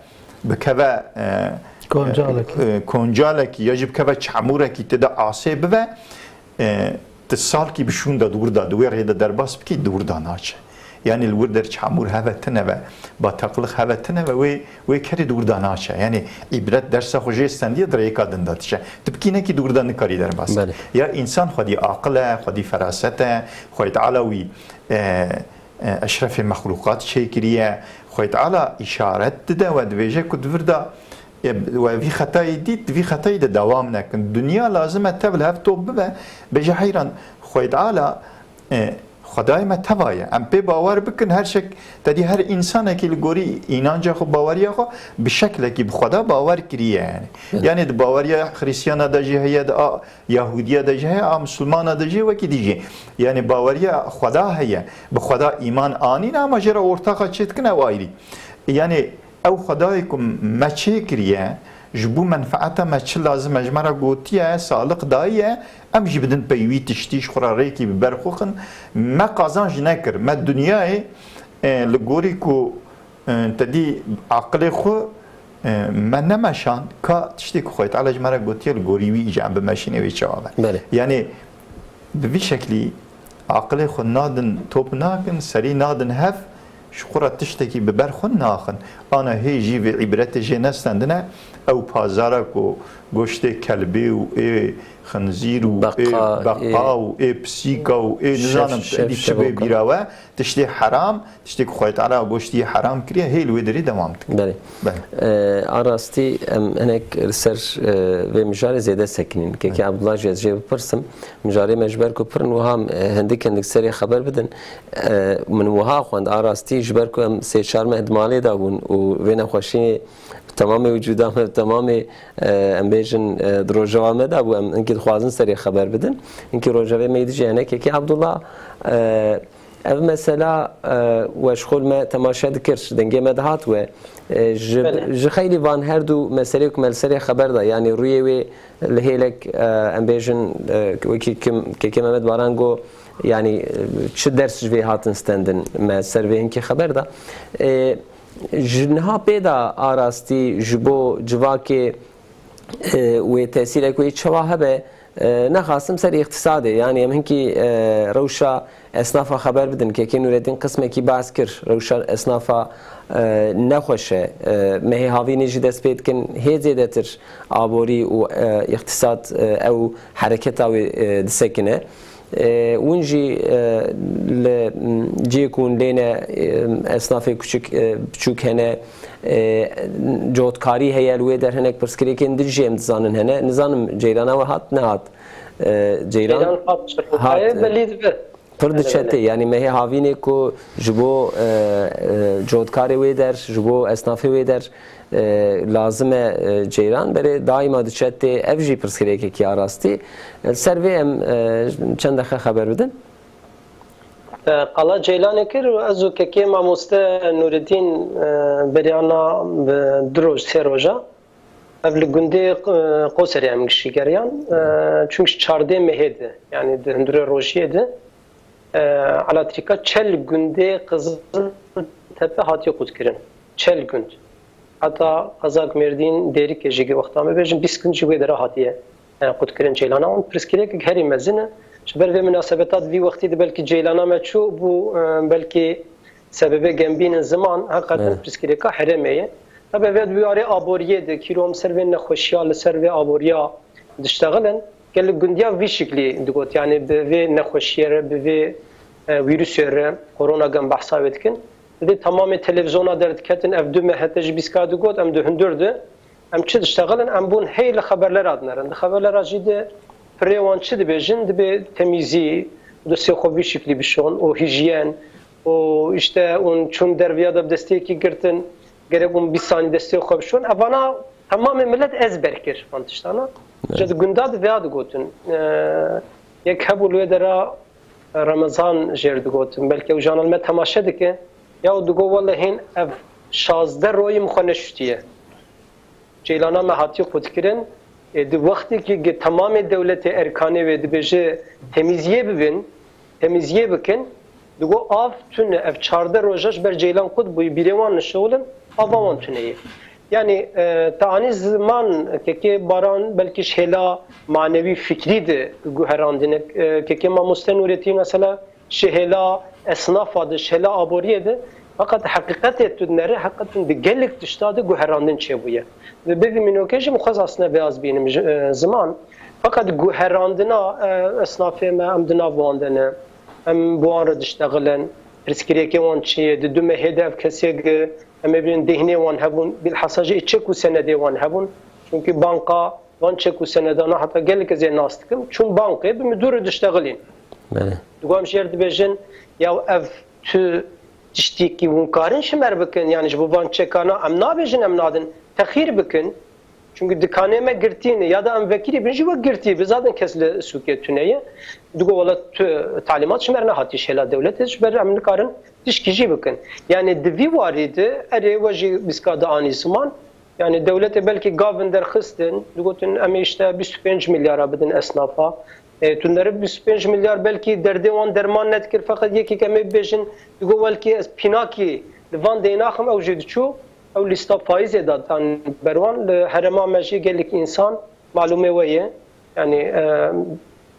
bikeve, e, Koncalekî. E, koncalekî ya jî bikeve çamûrekî tê de asê bibe, e, tu salkî bi şûn de di wir de, di wê rê de derbas bikî, di wir de naçe. Yanî li wir der çamûr heve tine ve, bataklik heve tine ve, wê, wê kerê di wir de naçe. Yanî îbret dersa xwe jê stendiye, di rêka din de diçe. Tu bikînekî di wir de nikarî derbas. Belê. Ya însan xwedî aqil e, xwedî feraset e, Xwedî Teala wî, e, e, eşrefê mexlûqat çêkiriye. Xwedî Teala îşaret dide we, dibêje ku di vir de, e, we vî xetayî dît, vî xetayî de dewam nekin. Dinya lazim e tev li hev top bibe, bêje heyran, Xwedî Teala, e, Xwedayê me teva ye. Em pê bawer bikin, her şek te dî her însanekî li gorî înanca xwe, baweriya xwe bi şeklekî bi Xweda bawer kiriye yanî. Evet. Yanî di baweriya Xrîstiyana de jî heye, di a Yahudiya de jî heye, a Misilmana de jî wekî dî jî. Yanî baweriya Xweda heye. Bi Xweda îman anîne ama jê re ortaxa çê dikin ew ayrî. Yanî ew Xwedayê ku me çê kiriye, ji bo menfaeta me çi lazim e, ji me re gotiye, saliq dayiye, em jî bidin pey wî tiştî, ji xwe re rêkî bi ber xwe xin. Me qazanc nekir. Me dinyayê, e, li gorî ku, e, te dî aqilê xwe, e, me nemeşand, ka tiştê ku Xwedê Teala ji me re gotiye li gorî wî îca em bimeşînê wê çawa be. Belê. Yanî bi vî şeklî aqilê xwe nadin top nakin, serî nadin hev, ji xwe re tiştekî bi ber xwe naxin. Ana hê jî vê îbretê jê nestendine, ew pazara ku goştê kelbê û ê Xinzîr û ê Beqa, beqa ê û ê pisîka û ê şev, nizanim şev, êdî çi bê şevoka. Bîra we, tiştê heram, tiştê ku Xwedê Teala goştî heram kiriye, hê li wê derê dewam dike. Belê. Belê. E, a rastî em hinek li ser, e, vê mijarê zêde sekinîn. Kekê Belê. Abdullah jî ez jê bipirsim. Mijarê me ji ber ku pir in wiha em, e, hindik hindik serê xeber bidin. E, min wiha xwend a rastî ji ber ku em sê çar meh di malê de bûn û vê nexweşiyê bi temamê wicûda me, bi temamê, e, em bêjin, e, di rojeva me de bû, em hinkî dixwazin serê xeber bidin. Hinkî rojevê me yê dijî hene. Kekê Abdullah, e, ev mesela, e, we ji xwe li me temaşe dikir, dengê me dihat we. E, ji, Belê. Ji xeylî van her du meselê ku me li serê xeber da, yanî rûyê wê li hêlek, e, em bêjin, e, wekî kim, Kekê Mehmet Baran got, yanî, e, çi ders ji vê hatin stendin, me ser vê hinkî xeber da. E, Ji niha pê de a rastî ji bo civakê, e, wê tesîrek wê çawa hebe, e, nexasim ser îqtisadê. Yanî em hinkî, e, rewşa esnafa xeber bidin. Kekê Nûreddîn qismekî behs kir. Rewşa esnafa, e, nexweş e. E, mehê havînê jî dest pê dikin. Hê zêdetir aborî û, e, îqtisad, e, ew hereketa wê, e, disekine. E, hûn jî, e, li, m, cihê ku hûn lê ne, e, esnafê kuçik, e, biçûk hene, e, cotkarî heye li wê der, hinek pirsgirêkên din jî em dizanin hene. Nizanim ceyrana we hat, nehat. E, ceyran Ceyran hat, hat, e, belî dibe. Pir Belê, diçe tê. Belê. Yanî mehê havînê ku ji bo, e, e, cotkarê wê der, ji bo esnafê wê der, e, lazim e, e, ceyran berê daîma diçe tê. Ev jî pirsgirêkekî a rastî. E, li ser vê em, e, çend deqe xeber bidin. E, qala ceylanê kir û ez û kekê mamoste Nûreddîn, e, beriyana bi du roj, sê roja. Ev li gundê, e, Qoserê em gişî geriyan. E, çunki çardê mehê de, yanî di hundirê rojiyê de, e, elatrîka çel gundê Qiziltepe hatiye qutkirin. Çel gund. Heta qezak Mêrdîn, Dêrikê jî gi wexta me bêjin, bîst gund jî wê dera hatiye, e, qutkirin ceylana wan. Pirsgirêkek herî mezin e. Ji ber vê minasebeta di vî wextî de belkî ceylana me çû bû, e, belkî sebebê gembîn in ziman, heqeten Evet. pirsgirêka herêmê ye. Tabi vê di warê aboriyê de, kîro em ser vê nexweşiya, li ser vê aboriya diştexilin, gelek gundiya vî şiklî digot, yanî bi vê nexweşiyê re, bi vê, e, wîrusê re, korona gem behsa wê dikin. Didê tamamê televîzyona derdiketin, ev du meh hete ji bîska digot, em di hundir de, em çi diştexilin, em bûn hey li xeberlera dinerin. Di xeberlera jî de pirê wan çi dibêjin, dibê temîzî, destê xwe vî şiklî bişon û hîjyen û işte hûn çûn derviya de bi desteyekî girtin, gerek hûn bîst sanî destê xwe bişon. Evana temamê milet ezber kir van tiştana. Evet. Ji di gunda di vêya digotin. E, yek hebû li wê dera Remezan jêr digotin. Belkî ew jana li me temaşe dike. Ya û digot, wele hên ev şazdeh royî min xwe neşutiye. Ceylana me hatiye qutkirin. E, di wextê ki gi temamê dewletê erkanê wê dibêje temîziyê bibin, temîziyê bikin, digot av tune, ev çardeh roja ji ber ceylan qut bûyî, bîrê wan nişewilin, ava wan tune ye. Yanî, e, te anî ziman, kekê Baran belkî ji hêla manewî fikrî de guherandine. E, kekê mamoste Nûretî mesela ji hêla esnafa de, ji hêla aboriyê de, feqet heqîqetê tu dinere, heqîqeten di gelek tişta de guherandin çêbûye. Ve bi vî mînokê jî min xwest aslında vê ez bînim ji, e, ziman. Feqet guherandina, e, esnafê me em di nav wan de ne. Em bi wan re diştexilin. Pirsgirêkê wan çi ye? Di du mehê de ev kesê gi, em ê bînin dehnê wan hebûn. Bilhassa jî çek û senedê wan hebûn. Çunkî banka van çek û senedana heta gelek ez ê nas dikim. Çûn bankê bi midûrê diştexilîn. Belê. Digo em jêr dibêjin, ya ev tu tiştîkî hûn karin ji mer bikin, yanî ji bo van çekana em nabêjin em nadin, texîr bikin. Çunkî dikanê me girtî ne, ya da em vekirî bin jî wek girtî bi, zaten kes li sûkê tune ye. Digo wela tu talîmat ji mer nehatî ji hêla dewletê, ji ber em nikarin tişkî jî bikin. Yanî di vî warî de erê we jî bîska de anî ziman, Yanî dewletê belkî gavin derxistin, digotin, em ê işte bîst û pênc milyara bidin esnafa. E, tu nerib bîst û pênc milyar belkî derdê wan derman nedikir, feqet yekek em ê bibêjin, digo, welkî ez pînakî li van deynaxim, ew jî diçû, ew lîsta faîzê de dan ber wan. Li herêma me jî gelek însan, malûmê we ye. Yanî, e,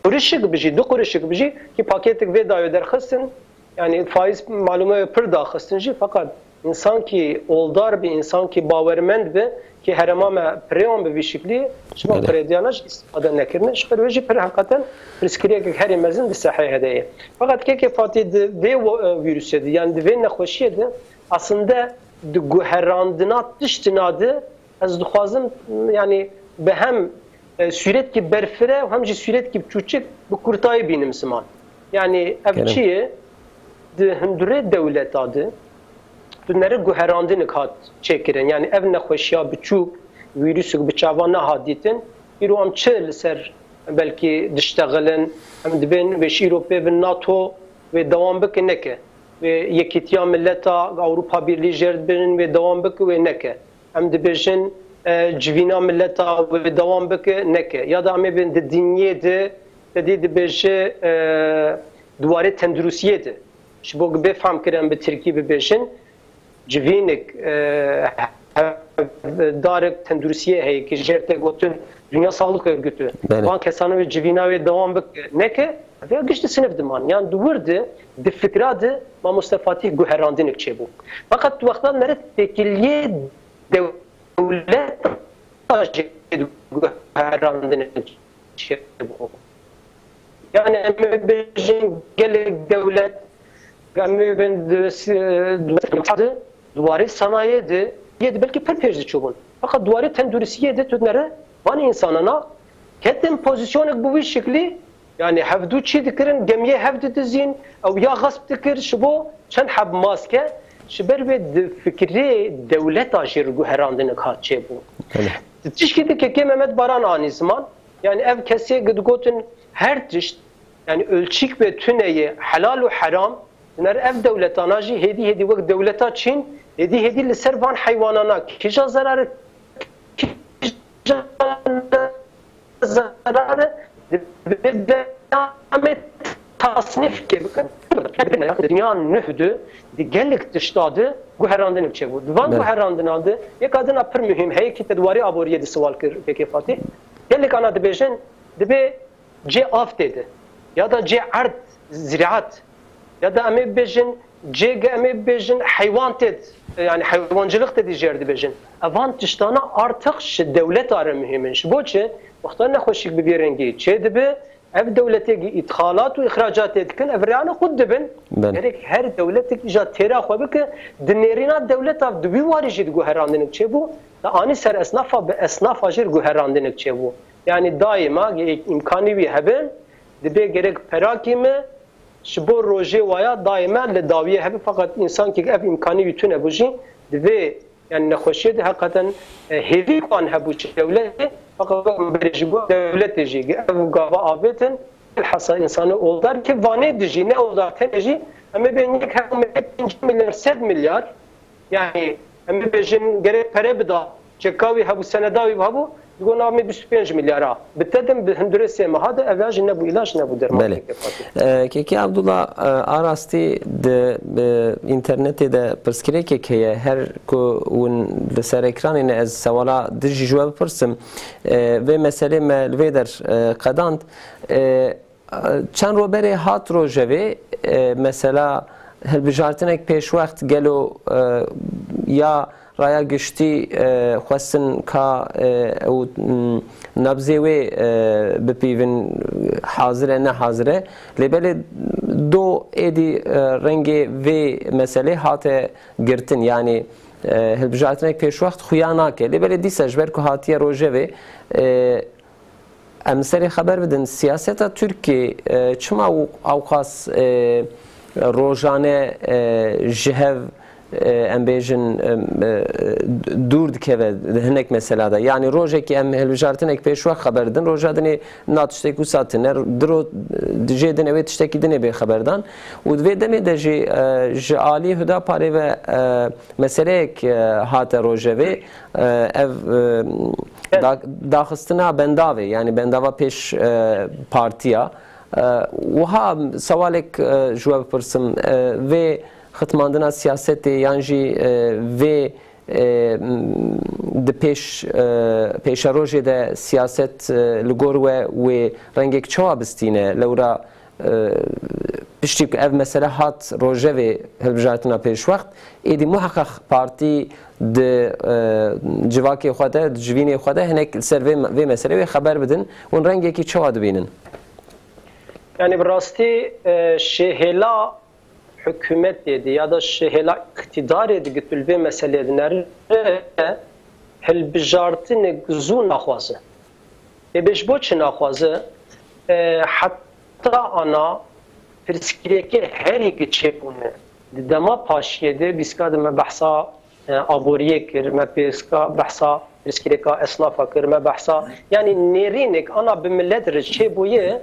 qurişik bijî, du qurişik bijî, ki pakêtik vê dayê derxistin, yanî faîz malûmê we pir daxistin jî, feqet Însankî oldar bi, însankî bawermend bi, kê herêma me pirê wan bi vî şiklî, ji van Belê. pirêdiyana jî îstîfade nekirine. Ji xwe wê jî pir heqeten pirsgirêkek herî mezin di sehê hede ye. Feqet kekê Fatî di vê wo-, e, vîrusê de, yani di vê nexweşiyê de, aslinde di guherandina tiştina de, ez dixwazim, yani bi hem, e, sûretkî berfire û hem jî sûretkî çûçik bi kurtayî bînim ziman. Yani ev Kerem. çi ye? Di hundurê dewleta de tu nere guherandinek hat çêkirin. Yani ev nexweşiya biçûk, vîrusek bi çavan nehat dîtin. Îro em çi li ser belkî diştexilin, em dibên wê ji îro pê bin NATO wê dewam bike neke. Wê Yekîtiya Mileta, Ewropa Birlî jêr dibêjin wê dewam bike wê neke. Em dibêjin, e, civîna mileta wê dewam bike neke. Ya da em ê bên di dinyê de, te dî dibêje, e, di warê tenduristiyê de. Ji bo bê fehm kirin bi tirkî bibêjin, civînek, e, hevdarek tenduristiyê heye ki jêr tê gotin Dünya Sağlık Örgütü. Belê. Van kesana wê civîna wê dewam bike neke, vêya giş di sinif diman. Yan di wir de, di fikra de mamoste Fatîh guherandinek çêbû. Fakat tu wexta nere têkiliyê dewleta jê guherandinek çêbû. Yani em ê bêjin gelek dewlet, em ê bên di, di, di warê sanayê de, yê de belkî pir pêş diçûbûn. Fakat di warê tenduristiyê de tu nere van însanana ketin pozîsyonek bi wî şiklî, yani hevdû çî dikirin, gemiyê hev didizîn, ew ya xesp dikir, ji bo çend heb maske, ji ber wê di fikirê dewleta jê re guherandinek hat çêbû. Belê. Di tişkî di kekê Mehmet Baran anî ziman, yani ev kesê ki digotin her tişt, yani ölçik ve tüneyi helal û heram, dinar ev dewletana jî hêdî hêdî wek dewleta Çîn, hêdî hêdî li ser van heywanana kîja zerare, kîja zerare, di devamê tasnîfkê bikin. Dinya nuh de, di gelek tişta de guherandinek çêbû. Di van Belê. guherandinan de, yeka dina pir muhîm heye ki te di warê aboriyê de siwal kir, kekê Fatîh. Gelek ana dibêjin, dibê cê av tê de, ya da cê erd, ziraat, ya da em ê bêjin cê ge em ê bêjin heywan tê de, yani heywancılık tê de jêr dibêjin. Evan tiştana artık ji dewleta re muhîm in. Ji bo çi? Wexta nexweşik bi vî rengî çê dibe, ev dewletê gi îthalat û îxracatê dikin, ev rêyana xwe dibin. Belê. Gerek her dewletek îja têra xwe bike, di nêrîna dewleta di wî warî jî di guherandinek çêbû, da anî ser esnafa bi esnafa jî guherandinek çêbû. Yani daîma ge îmkanî wî hebe, dibê gerek perakî me, ji bo rojê waya daîma li dawiyê hebe, fakat însankî ev îmkanî wî tune bû jî, divê yani nexweşiyê de heqeten, e, hêvî wan hebû ji dewletê, fakat wek min berê jî got, dewletê jî ev gava avêtin, bilhassa însanê oldar ki vanê dijî, ne oldar tenê jî, em ê bên yek hebû pênc milyar, sed milyar, yani em ê bêjin gerek pere bida, çeka wî hebû, seneda wî hebû, digot navê bîst û pênc milyara. Bi te din bi hundurê sê meha de ev ya jî nebû îlaç, nebû derman. Belê. Kekê Fatih. E, Kekê Abdullah, e, a rastî di, e, înternetê de pirsgirêkek heye, her ku hûn li ser ekranê ne, ez sewala dijî ji we bipirsim. E, vê meselê me li vê der, e, qedand. E, çend roberê hat rojevê, e, mesela hilbijartinek pêşwext gelo, e, ya raya giştî, e, xwestin ka, e, ew, m, nabzê wê, e, bipîvin, hazir e, ne hazir e. Lê belê do êdî, e, rengê vê meselê hate girtin. Yani, e, hilbijartinek pêşwext xuya nake. Lê belê dîsa ji ber ku hatiye rojevê, e, em serê xeber bidin, siyaseta Tirkiyê, e, çima ew-, ewqas, e, rojane, e, ji hev, e, em bêjin, e, e, dûr dikeve di hinek mesela de? Yani rojekî em hilbijartinek pêşwext xeber didin, roja dinê na tiştek wisa tine, di ro-, di jê dinê wê tiştekî dinê bê xeberdan. Û di vê demê de jî, e, ji alî Hudaparê ve, e, meseleyek, e, hate rojevê. E, ev, e, da-, daxistina bendavê, yani bendava pêş, e, partiya. E, wiha sewalek, e, ji we bipirsim, e, vê xitmandina siyasetê yan jî, e, vê, e, m, di pêş, e, pêşerojê de siyaset, e, li gor we wê rengek çawa bistîne? Lewra, e, piştî ku ev mesele hat rojevê hilbijartina pêşwext, êdî muheqeq partî di, e, civakê xwe de, di civînê xwe de hinek li ser vê, vê meseleyê wê xeber bidin. Hûn rengekî çawa dibînin? Yani bi rastî, e, şêhêla hikûmetê de ya da şêhêla îqtîdarê de ku tu li vê meseleyê dinere, hilbijartinek zû naxwaze. Ê bê ji bo çi naxwaze? E, heta ana pirsgirêkê herî giçê bûne. Di dema paşiyê de bîska de me behsa, e, aboriyê kir, me pêska behsa pirsgirêka esnafa kir, me behsa, yanî nêrînek ana bi milet re çêbûye,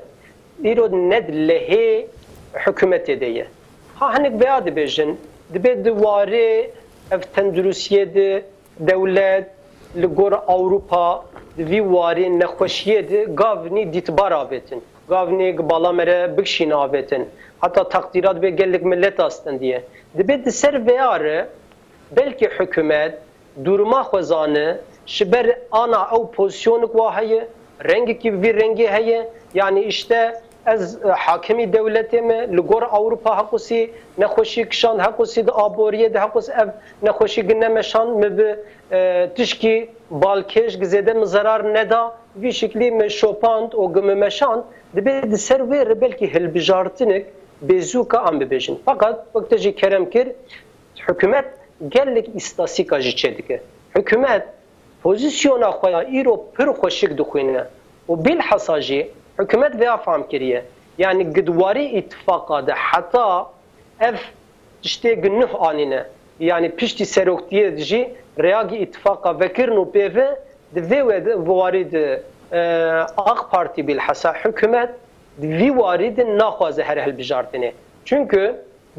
îro ne di lehê hikûmetê de ye. Ha hinek veya dibêjin, dibê di warê ev tenduristiyê de dewlet li gor Ewropa di vî warê nexweşiyê de gavnî dîtbar avêtin. Gavnî gi bala me re bikşîne avêtin. Heta taqdîrat bê gelek milet astendiye. Dibê di ser veya re belkî hikûmet duruma xwe zane, ji ber ana ew pozîsyonik wa heye, rengekî vî rengê heye, yanî îşte ez, e, hakimî dewletê me, li gor Ewropa heqûsî nexweşî kişand, heqûsî di aboriyê de heqûs ev nexweşî gi nemeşand, min bi, e, tişkî balkêş gi zêde min zerar neda, vî şiklî min şopand û gi min meşand, dibê di ser wê re belkî hilbijartinek bêzûka em bibêjin. Feqet wek te jî kerem kir, hikûmet gelek îstasîka jî çêdike. Hikûmet pozîsyona xwe ya îro pir xweşik dixwîne û bilhassa jî hikûmet vêya fehm kiriye. Yanî gi di warê îtifaqa de heta ev tiştê gi nuh anîne, yanî piştî seroktiyê de jî rêya gi îtifaqa vekirin û pê ve di vê we de, warî de, e, AK Partî bilhassa hikûmet di vî warî de naxwaze here hilbijartinê. Çunku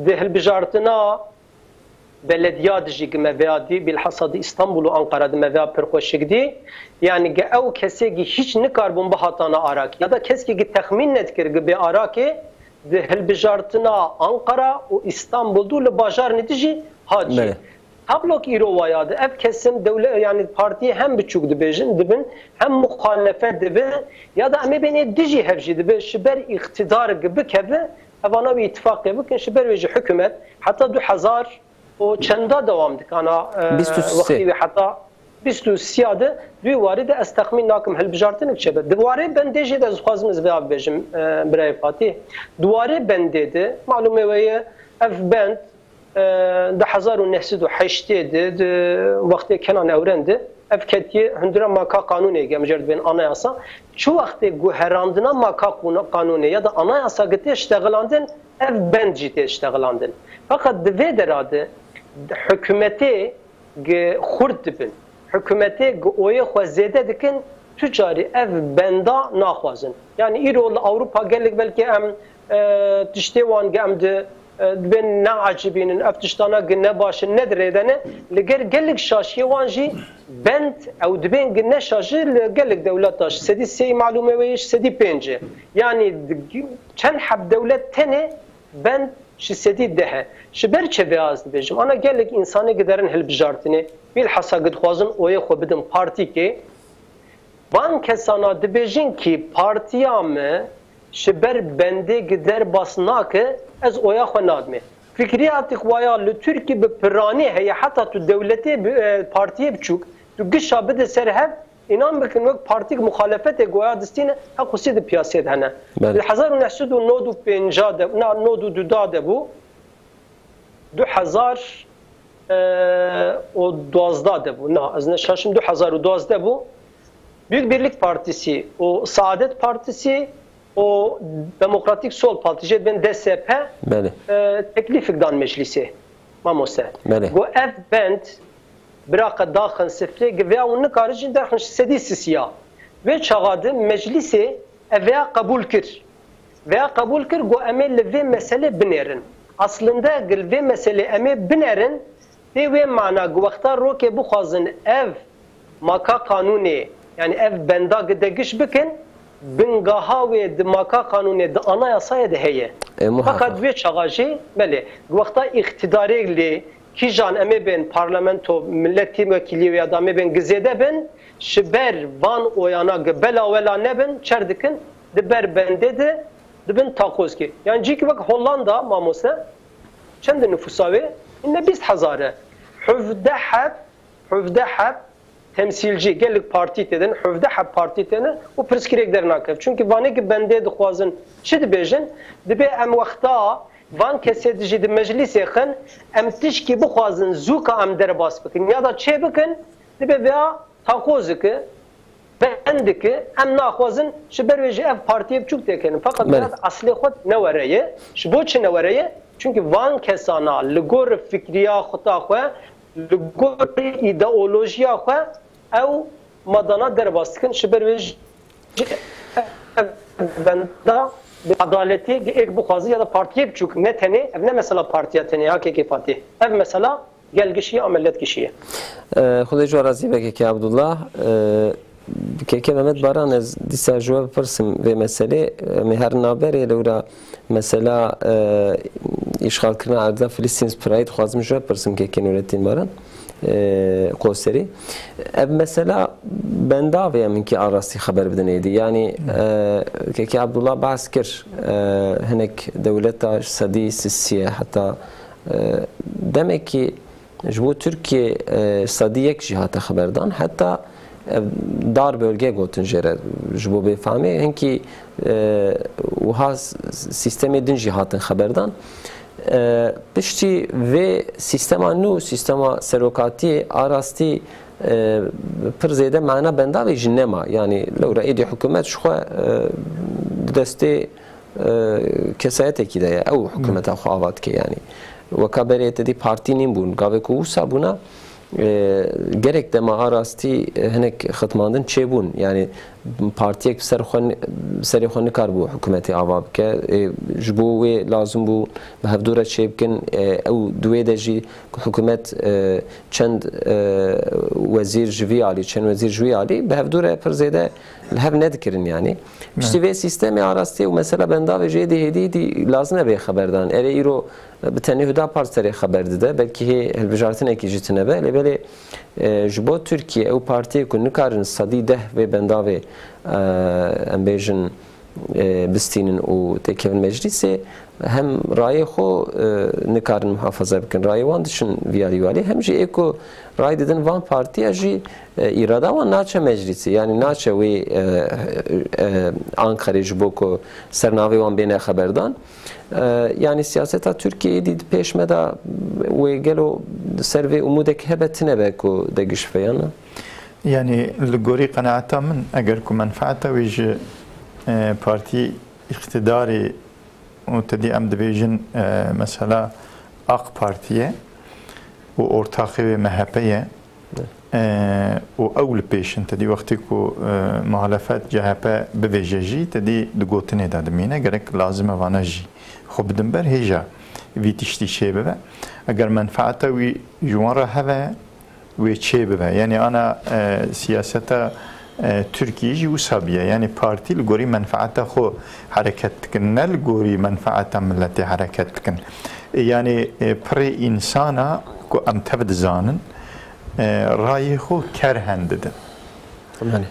di hilbijartina belediya de jî gi me veya dî, bilhassa di Îstanbul û Ankara de me veya pir xweşik dî. Yanî gi ew kesê gi hîç nikarbûn bihatana arakê ya da kesekî gi texmîn nedikir gi bê arakê di hilbijartina Ankara û Îstanbul de û li bajarinê de jî hat jî. Belê. Tablo ki îro waya de ev kesin dewle-, yanî partiyê hem biçûk dibêjin, dibin, hem muxalefet dibe ya da em ê bênê dijî hev jî dibe, ji ber îqtidar gi bikeve, evana wî îtifaqê bikin, ji ber wê jî hikûmet heta du hezar û çenda dewam dikana, e, Bîst û sê. Wextî wê heta bîst û sê ya de, di wî warî de ez texmîn nakim hilbijartinek çêbe. Di warê bendê jî de ez dixwazim ez vêya bibêjim, e, birayê Fatîh. Di warê bendê de, malûmê we ye, ev bend, e, di hezar û neh sed û heştê de, di wextê Kenan Ewren de, ev ketiye hundura maka qanûnê, gemcer dibên anayasa. Çi wextê guherandina maka qûna-, qanûnê ya da anayasa gi tê ştexilandin, ev bend jî tê ştexilandin. Feqet di vê dera de hikûmetê gi xurt dibin, hikûmetê gi oyê xwe zêde dikin, tu carî ev benda naxwazin. Yanî îro li Ewropa gelek belkî em, e, tiştê wan gi em di, e, dibên neecibînin, ev tiştana gi ne baş in, ne di rê de ne. Li gel gelek şaşiyê wan jî bend ew dibên gi ne şaş li gelek dewleta ji sedî sê malûmê wê ji sedî pêncê. Yanî di-, çend heb dewlet tenê bend ji sedî deh e. Ji ber çi vê ez dibêjim? Ana gelek însanê giderin hilbijartinê, bilhassa gi dixwazin oyê xwe bidin partîkê. Van kesana dibêjin kî partiya me ji ber bendê gi derbas nake, ez oya xwe nadimê. Fikriyatî xwe ya li Tirkî bi piranî heye, heta tu dewletê bi, e, partiyê biçûk, tu gişa bide ser hev, înan bikin wek partîk muxalefetê goya distîne, heqûsî di piyasê de hene. Belê. Di hezar û neh sed û nod û pêncî de, na, nod û du da de bû, du hezar û duwazdeh de bû. Na, ez ne şaşim, du hezar û duwazdeh bû. Büyük Birlik Partisi û Saadet Partisi û Demokratik Sol Partisi, jê dibên D S P, Belê. e, teklîfik dan meclisê. Mamoste. Belê. Got ev bend bira qe daxin sifrê, gi vêya hûn nikarin jî derxin ji sedî sisiya. Vê çaxa de meclisê ev vêya qebûl kir. Vêya qebûl kir, got em ê li vê meselê binêrin. Aslinde gi li vê meselê em ê binêrin, tê wê mana gi wexta rokê bixwazin ev maka qanûnê, yanî ev benda gi de giş bikin, bingaha wê di maka qanûnê, di anayasayê de heye. E, muhakkak. Feqet wê çaxa jî, belê, wexta îqtidarê lê kîjan em ê bên parlamento, miletî wekîlî ya da em ê bên gi zêde bin, ji ber van oyana gi bela wela nebin, çer dikin, di ber bendê de dibin takozkê. Yan cîkî wek Hollanda, mamoste, çend e nifûsa wê? Hîne bîst hezar e. Hevdeh heb, hevdeh heb temsîlcî, gelek partî têdin, hevdeh heb partî têne û pirsgirêk dernakev. Çunkî vanê ki bendê dixwazin çi dibêjin? Dibê em wexta van kesê dijî di meclîsê xin, em tişkî bixwazin zûka em derbas bikin ya da çê bikin, dibê veya takoziki, bendiki, em naxwazin, ji ber wê jî ev partiyê biçûk têkenin. Feqet Belê. Eslê xwe ne were ye. Ji bo çi ne were ye? Çunkî van kesana li gor fikriya xuta xwe, li gor îdeolojiya xwe ew madana derbas dikin. Ji ber wê jî ev benda bi edaletê êk bixwaze ya da partiyê biçûk, ne tenê, ev ne mesela partiya tenê ya K K Fatih. Ev mesela gel gişiye, ameliyat gişiye. Xwedê ji we razî be kekê Abdullah. Kekê Mehmet Baran, ez dîsa ji we bipirsim vê meselê. Em ê herin navberê, lewra mesela îşxalkirina erda Filistîn pirayî dixwazim ji we bipirsim kekê Nurettin Baran, Qoserî. Ev mesela bendavê ye, min kî a rastî xeber bidin êdî. Yanî kekê Abdullah behs kir, hinek dewleta sedî sisiye heta demekî ji bo Tirkiye sedî yek jî hate xeberdan. Heta dar bölge gotin jê re ji bo bêfamê. Hinkî wiha sîstemê din jî hatin xeberdan. Piştî vê sîstema nû, sîstema serokatiyê a rastî pir zêde mana bendavê jî nema. Yanî lewra êdî hikûmet ji xwe di destê kesayetekî de ye, ew hikûmeta xwe ava dike yanî. Weka berê te dî partî nîn bûn, gavê ku wisa bûna, gerek dema a rastî hinek xitmandin çêbûn. Yanî partiyek bi ser xwe, serê xwe nikaribû hikûmetê ava bike. Ji bo wê lazim bû bi hevdû re çêbikin. Ew di wê de jî ku hikûmet çend wezîr ji vî alî, çend wezîr ji wî alî bi hevdû re pir zêde li hev nedikirin yanî. Piştî vê sîstemê arastê û mesela bendavê jê dî hêdî dî lazim e bê xeberdan. Erê îro bi tenê Hudapar serê xeber dide, belkî hê hilbijartinekî jî tune be, lê belê ji bo Tirkiye ew partiyê ku nikarin sedî deh vê bendavê em bêjin bistînin û têkevin meclîsê, hem rayê xwe nikarin muhafaza bikin, rayê wan diçin vî alî wî alî, hem jî ê ku ray didin van partiya jî îrada wan naçe meclîsê, yanî naçe wê Anqerê ji bo ku ser navê wan bêne xeberdan. Yanî siyaseta Tirkiyeyê dî di pêş me de wê gelo ser vê umûdek hebe tine be ku degişife yan na? Yanî li gorî qenaeta min, eger ku menfaeta wê ji partî îqtidarê û te dî em dibêjin mesela AK Partî ye û ortaxê wê M H P ye û ew li pêş in, te dî wextê ku muhalefet C H P bivêje jî, te dî di gotinê de dimîne, gerek lazim e vana jî xwe bidin ber hêja vî tiştî çê bibe. Eger menfaeta wî ji wan re hebe, wê çê bibe. Yanî ana siyaseta Tirkiyê jî wisa biye. Yanî partî li gorî menfaeta xwe hereket dikin, ne li gorî menfaeta miletê hereket dikin. Yanî pirê însana ku em tev dizanin, rayê xwe kerhen didin.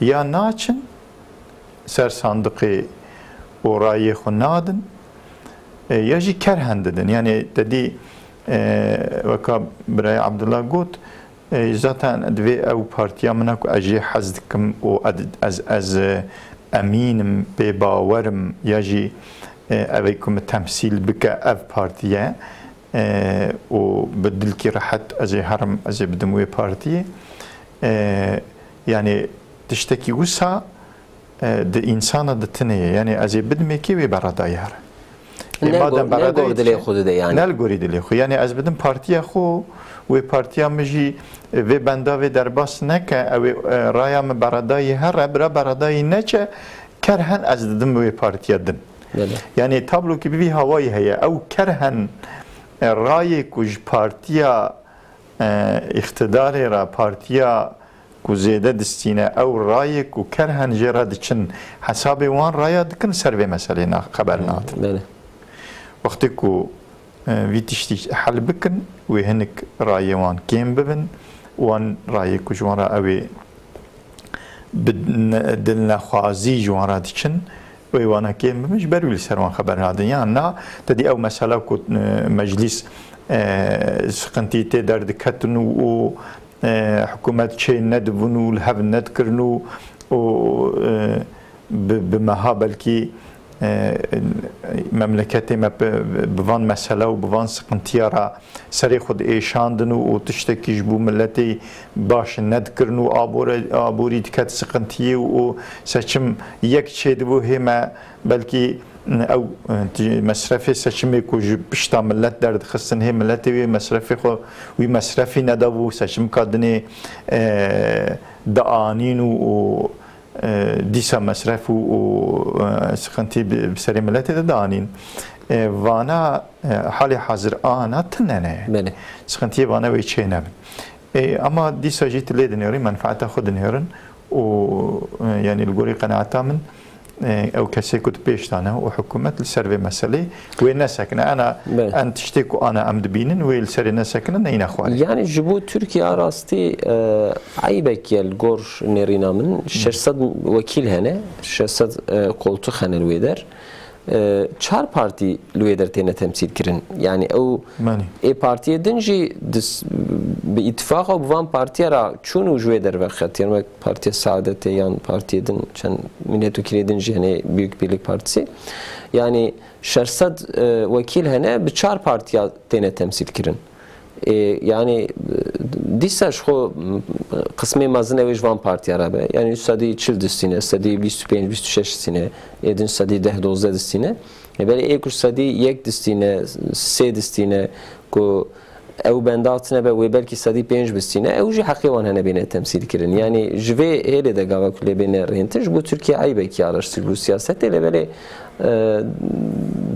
Ya naçin ser sandiqê û rayê xwe nadin, ya jî kerhen didin. Yanî te dî weka birayê Abdullah got, Ê, zaten divê ew partiya min e ku ez jê hez dikim û ez, ez, ez, e, emîn im, pê bawer im, ya jî, e, ev ê ku min temsîl bike ev partiye, e, û bi dilkî rehet ez ê herim, ez ê bidim wê partiyê. E, yanî tiştekî wisa e, di însana di tinê ye. Yanî ez ê bidimê kê wê beredayî here. Ê, ne madem gor, ne beredayî gor dilê dike, xwe dide yanî. Ne li gorî dilê xwe. Yanî ez bidim partiya xwe, wê partiya min jî, e, vê bendavê derbas neke, ew ê, e, raya min beredayî here, bira beredayî neçe, kerhen ez didim wê partiya din. Belê. Yanî tablokî bi vî hawayî heye. Ew kerhen, e, rayê ku ji partiya, e, îqtidarê re, partiya ku zêde distîne, ew rayê ku kerhen jê re diçin, hesabê wan raya dikin, ser vê meselê na-, xeber nadin. Belê. Wextê ku, e, vî tiştî hel bikin, wê hinek rayê wan kêm bibin, wan rayê ku ji wan re ew ê bi ne-, dilnexwazî ji wan re diçin, Wê wana kêm bibin, ji ber wî li ser wan xeber nadin. Yan na, te dî ew mesela ku, e, meclîs, e, siqintî tê derdiketin û, û, e, hikûmet çê nedibûn û li hev nedikirin û, û, e, bi, bi meha belkî, e, memleketê me bi, bi van mesela û bi van siqintiya re serê xwe diêşandin û, û tiştekî ji bo miletê baş nedikirin û abore-, aborî diket siqintiyê û, û seçim yek çêdibû hê me belkî ew, e, ti-, mesrefê seçimê ku ji pişta milet derdixistin hê miletê wê mesrefê xwe, wî mesrefî nedabû seçimka dinê, e, dianîn û, û, e, dîsa mesref û, û, e, siqintî bi, bi serê miletê de dianîn. E, vana, e, halê hazir ana tune ne. Belê. Siqintiyê vana wê çê nebin. E, ama dîsa jî tu lê dinêrî, menfaeta xwe dinêrin û, e, yanî li gorî qenaeta min, e, ew kesê ku di pêş de ne û hikûmet li ser vê meselê wê nesekine. Ana Belê. em tiştê ku ana em dibînin wê li serê nesekine neyne xwarê. Yani ji bo Tirkiye rastî, e, eybek ye li gor nêrîna min. Şeş sed wekîl hene, şeş sed, e, koltuk hene li wê der. E, çar partî li wê der têne temsîl kirin. Yani ew Manî. ê partiyê din jî dis-, bi îtifaqa û bi van partiya re çûn û ji wê der vexetiyan. Wek Partiya Saadetê yan partiyê din, çend mîletwekîlê din jî hene, Büyük Birlik Partisi. Yani şeş sed, e, wekîl hene, bi çar partiya têne temsîl kirin. E, yani, e, dîsa ji xwe, m, qismê mezin ew ê ji van partiya re be. Yani sedî çil distîne, sedî bîst û pênc, bîst û şeş distîne, ê din sedî deh, dozdeh distîne. E, belê ê ku sedî yek distîne, sê distîne, ku ew benda tine be, wê belkî sedî pênc bistîne, ew jî heqê wan hene bêne temsîl kirin. Yani ji vê hêlê de gava ku lê bêne rêntin, ji bo Tirkiye eybekî ya rastî ji bo siyasetê, lê belê, e,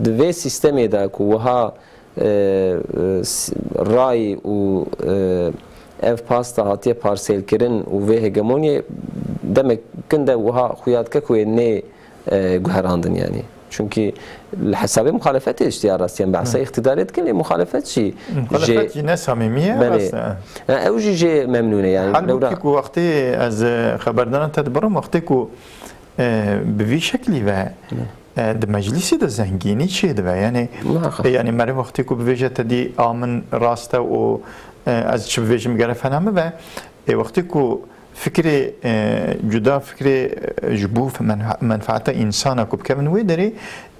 di vê sîstemê de ku wiha, e, e, s-, ray û, e, ev pasta hatiye parsêlkirin û vê hegemoniyê demek kin de wiha xuya dike ku wê nê, e, guherandin yani. Çünkü li hesabê muxalefetê işte ya rastî em behsa Hı. îqtidarê dikin, lê muxalefet jî Muxalefet jê jî ne samîmî ye, Belê. rast e. E, ew jî jê memnûn e yani. Halbûkî Lewra ku wextê ez, e, xeberdana te dibirim, wextê ku, e, bi vî şeklî ve, Hı. e, di meclîsê de zengînî çêdibe. Yani, Muhakkak. e, yani meriv wextê ku bivêje te dî a min rast e û, e, ez çi bivêjim gere fena min be. E, wextê ku fikrê, e, cuda, fikrê, e, ji bo menfa-, menfaeta însana ku bikevin wê derê,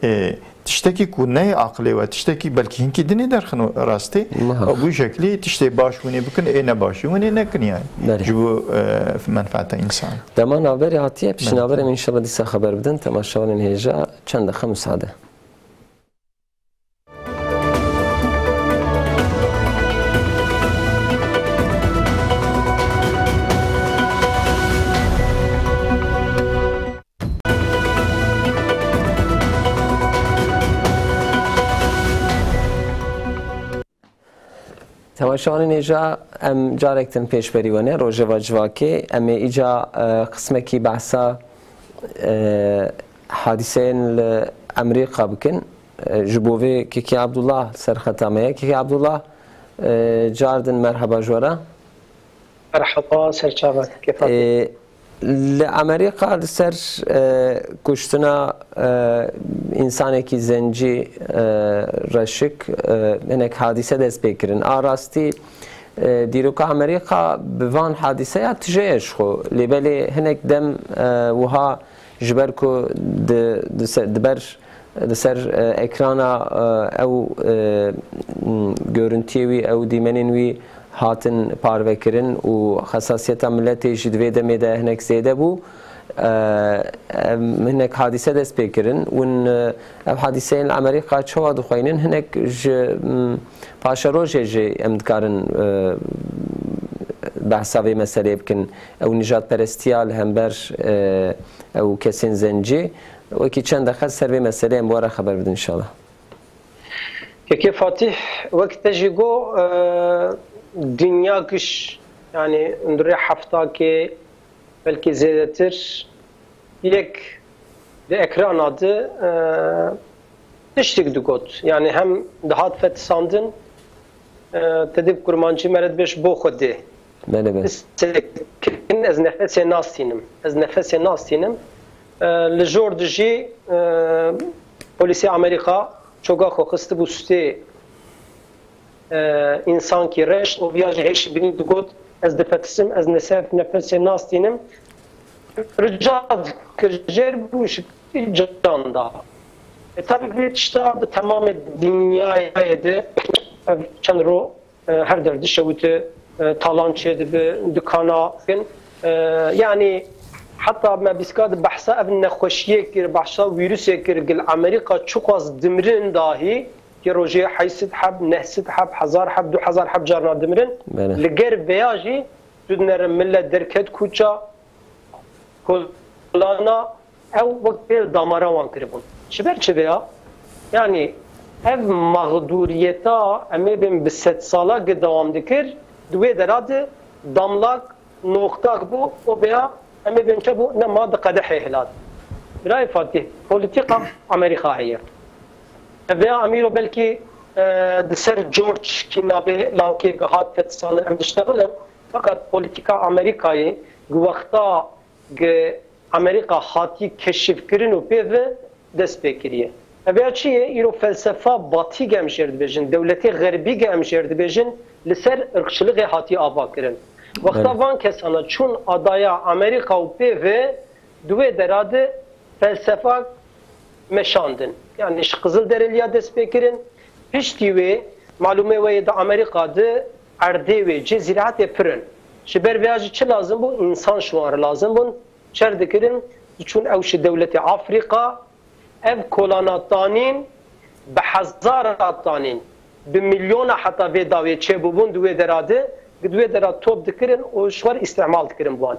e, tiştekî ku neyê aqilê we, tiştekî belkî hinkî dinê derxin û rastê, Muhakkak. ew bu şeklî tiştê baş winê bikin, ê ne baş winê nekin yani. Belê. Ji bo, e, menfaeta însan. Dema navberê hatiye, piştî Belê. navberê min înşallah dîsa xeber bidin, temaşevanên hêja çend deqa müsaade. Temaşevanên hêja, em carek din pêşberî we ne, Rojeva Civakê. Em ê îca, e, qismekî behsa, e, hadîseyên li Emerîka bikin. E, ji bo vê Kekê Abdullah ser xeta me ye. Kekê Abdullah, e, car din merheba ji we re. Merhaba, serçava, kêfa te. E, li Amerîka li ser, e, kuştina, e, însanekî zencî, e, reşik, e, hinek hadîse dest pê kirin. A rastî, e, dîroka Amerîka bi van hadîseya tije ye ji xwe. Lê belê hinek dem, e, wiha ji ber ku di, di se-, di ber Li ser, e, ekrana, e, ew, e, m, görüntiyê wî, ew dîmenên wî hatin parvekirin û xesasiyeta miletê jî di vê demê de hinek zêde bû. E, em, hinek hadîse dest pê kirin. Win, e, ev hadîseyên li Amerîka çawa dixweynin? Hinek ji, m, paşerojê jî em dikarin, e, behsa vê meseleyê bikin. Ew nijadperestiya li hember, e, ew kesên zencî. Wekî çend deqe ser vê meseleyê em bi we re xeber bidin înşallah. Kekê Fatîh, wek te jî got, e, dinya giş, yani hundirê heftakê, belkî zêdetir, yek di ekrana di, e, tiştik digot. Yani hem dihat fetisandin, e, te dî bi kurmancî me re dibêj bo Xwedê. Belê, belê. Sekin, ez nefesê nastînim. Ez nefesê nastînim. E, li jor dijî, e, polîsê Amerîka çoka xwe xistibû stê, e, însankî reş û viya jî hêşî binî digot, "Ez dipetisim, ez nesev nefesê nastînim." Rica dikir jêr bû ji can da. E, tabi vê tişta bi temamê dinyayê de ev çend ro e, her der dişewite, e, talan çêdibe, dikana kin. E, yanî heta me bîska di behsa ev nexweşiyê kir, behsa wîrusê kir, gil Amerîka çiqas dimirin dahî, ki rojê heyt sed heb, neh sed heb, hezar heb, du hezar heb carna dimirin. Belê. Li ger veya jî tu dinere millet derket kuça, kolana ew wek pêl damara wan kiribûn. Ji ber çi vêya? Yanî ev mexdûriyeta em ê bên bi sedsala gi dewam dikir, di wê dera de damlak, noxtak bû û vêya em ê bên çi bû, nema di qedehê hilat. Birayê Fatîh, polîtîka Amerîka heye. Vêya em îro belkî, e, di ser George kî navê lawkê gihat ket salin em diştexilin. Feqet polîtîka Amerîkayê gi wexta gi Amerîka hatî keşifkirin û pê ve dest pê kiriye. Ev ya çi ye? Îro felsefa batî ge em jêr dibêjin, dewletê xerbî ge em jêr dibêjin, li ser irqçilixê hatî ava kirin. Wexta Evet. van kesana çûn adaya Amerîka û pê ve di wê dera de felsefa meşandin. Yani ji Qizilderê liya dest pê kirin. Piştî wê, malûmê we yê di Amerîka de erdê wê cê zîraetê pir in. Ji ber vêya jî çi lazim bû? Însan ji wan re lazim bûn. Çer dikirin, diçûn ew ji dewletê Afrîka. Ev kolana tanîn bi hezara tanîn, bi milyona heta vê dawiyê çêbûbûn di wê dera de, di wê dera top dikirin û ji xwe re îstîmal dikirin bi wan.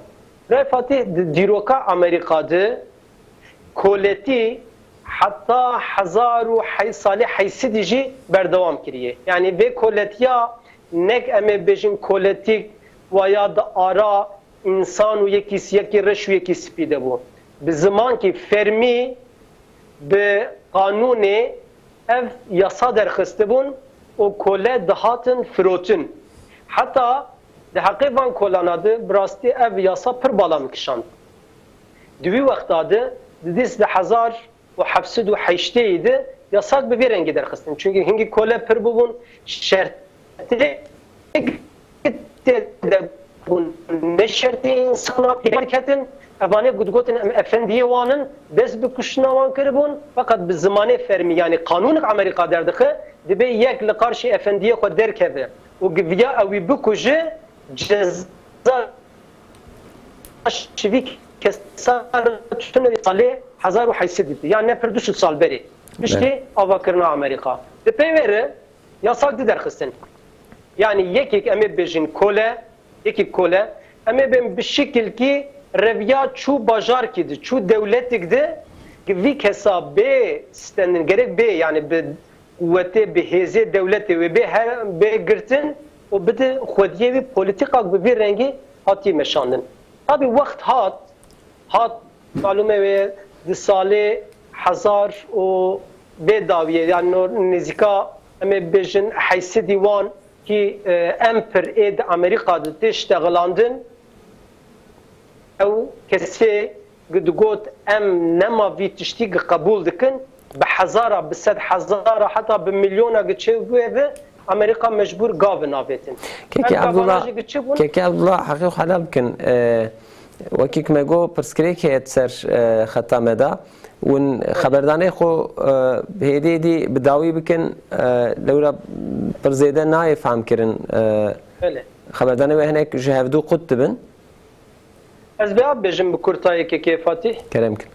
Birayê Fatîh, di dîroka Amerîka de koletî heta hezar û heyt salê heyt sedî jî berdewam kiriye. Yanî vê koletiya nek em ê bêjin koletîk waya di ara însan û yekî, yekî reş û yekî spî de bû. Bi zimankî fermî, bi qanûnê ev yasa derxistibûn û kole dihatin firotin. Heta di heqê van kolana de bi rastî ev yasa pir bala min kişand. Di wî wexta de, di dîs di hezar û heft sed û heştê de yasak bi vê rengî derxistin. Çunkî hingî kole pir bûbûn, şertê têde bûn, ne şertê însana pê diketin. Evanê ku digotin em efendiyê wan in, dest bi kuştina wan kiribûn, feqet bi zimanê fermî, yanî qanûnik Amerîka derdixe, dibê yek li qarşî efendiyê xwe derkeve û giviya ewî bikuje, ceza şivî kesa tune salê hezar û heyt sed dîtî. Yan ne pir du sed sal berê. Piştî Evet. avakirina Amerîka. Di pey wê re yasak di derxistin. Yanî yekek em ê bêjin kole, yekek kole, em ê bên bi şikilkî reviya çû bajarkî di, çû dewletik di, ki vî kesa bê stendin, gerek bê, yanî bi quwetê, bi hêzê dewletê wê bê her, bê girtin û bide xwediyê wî polîtîkak bi vî rengî hatî meşandin. Tabî wext hat, hat, malûmê wê di salê hezar û bê dawiyê, yanî no nêzîka em ê bêjin heyt sedî wan ki, e, em pir ê di Amerîka de tê ştexilandin, ew kesê gi digot, "Em nema vî tiştî gi qebûl dikin", bi hezara, bi sed hezara, heta bi milyona gi çêbûye ve Amerîka mecbûr gav navêtin. Kekê Ev gavana Abdullah, jî gi çi bûn? Kekê Abdullah, heqê xwe helal bikin. E, wekî ku me got, pirsgirêk heye di ser, e, xeta me de. Hûn xeberdanê xwe, e, hêdî hêdî bi dawî bikin, e, lewra pir zêde nayê fehm kirin. E, Belê. Xeberdanê we hinek ji hevdû qut dibin. Ez vêya bibêjim bi kurtayê, Kekê Fatîh. Kerem kin.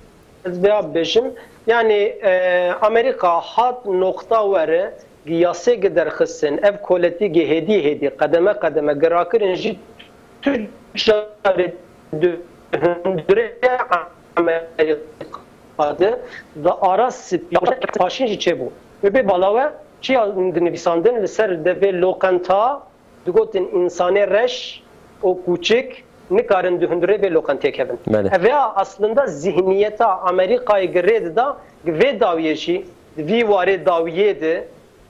Ez vêya bibêjim. Yanî, e, Amerîka hat noqta were gi yasê gi derxistin, ev koletî gi hêdî hêdî, qedeme qedeme gi rakirin jî tu carê di hundirê Amerîka de di ara spî paşîn jî çêbû. Wê bê bala we çiya dinivîsandin li ser devê loqenta, digotin, însanê reş û kûçik nikarin di hundirê vê loqentê kevin. Belê. Ev ya aslında zihniyeta Amerîkayê gi rê dida, gi vê dawiyê jî, di vî warê dawiyê de,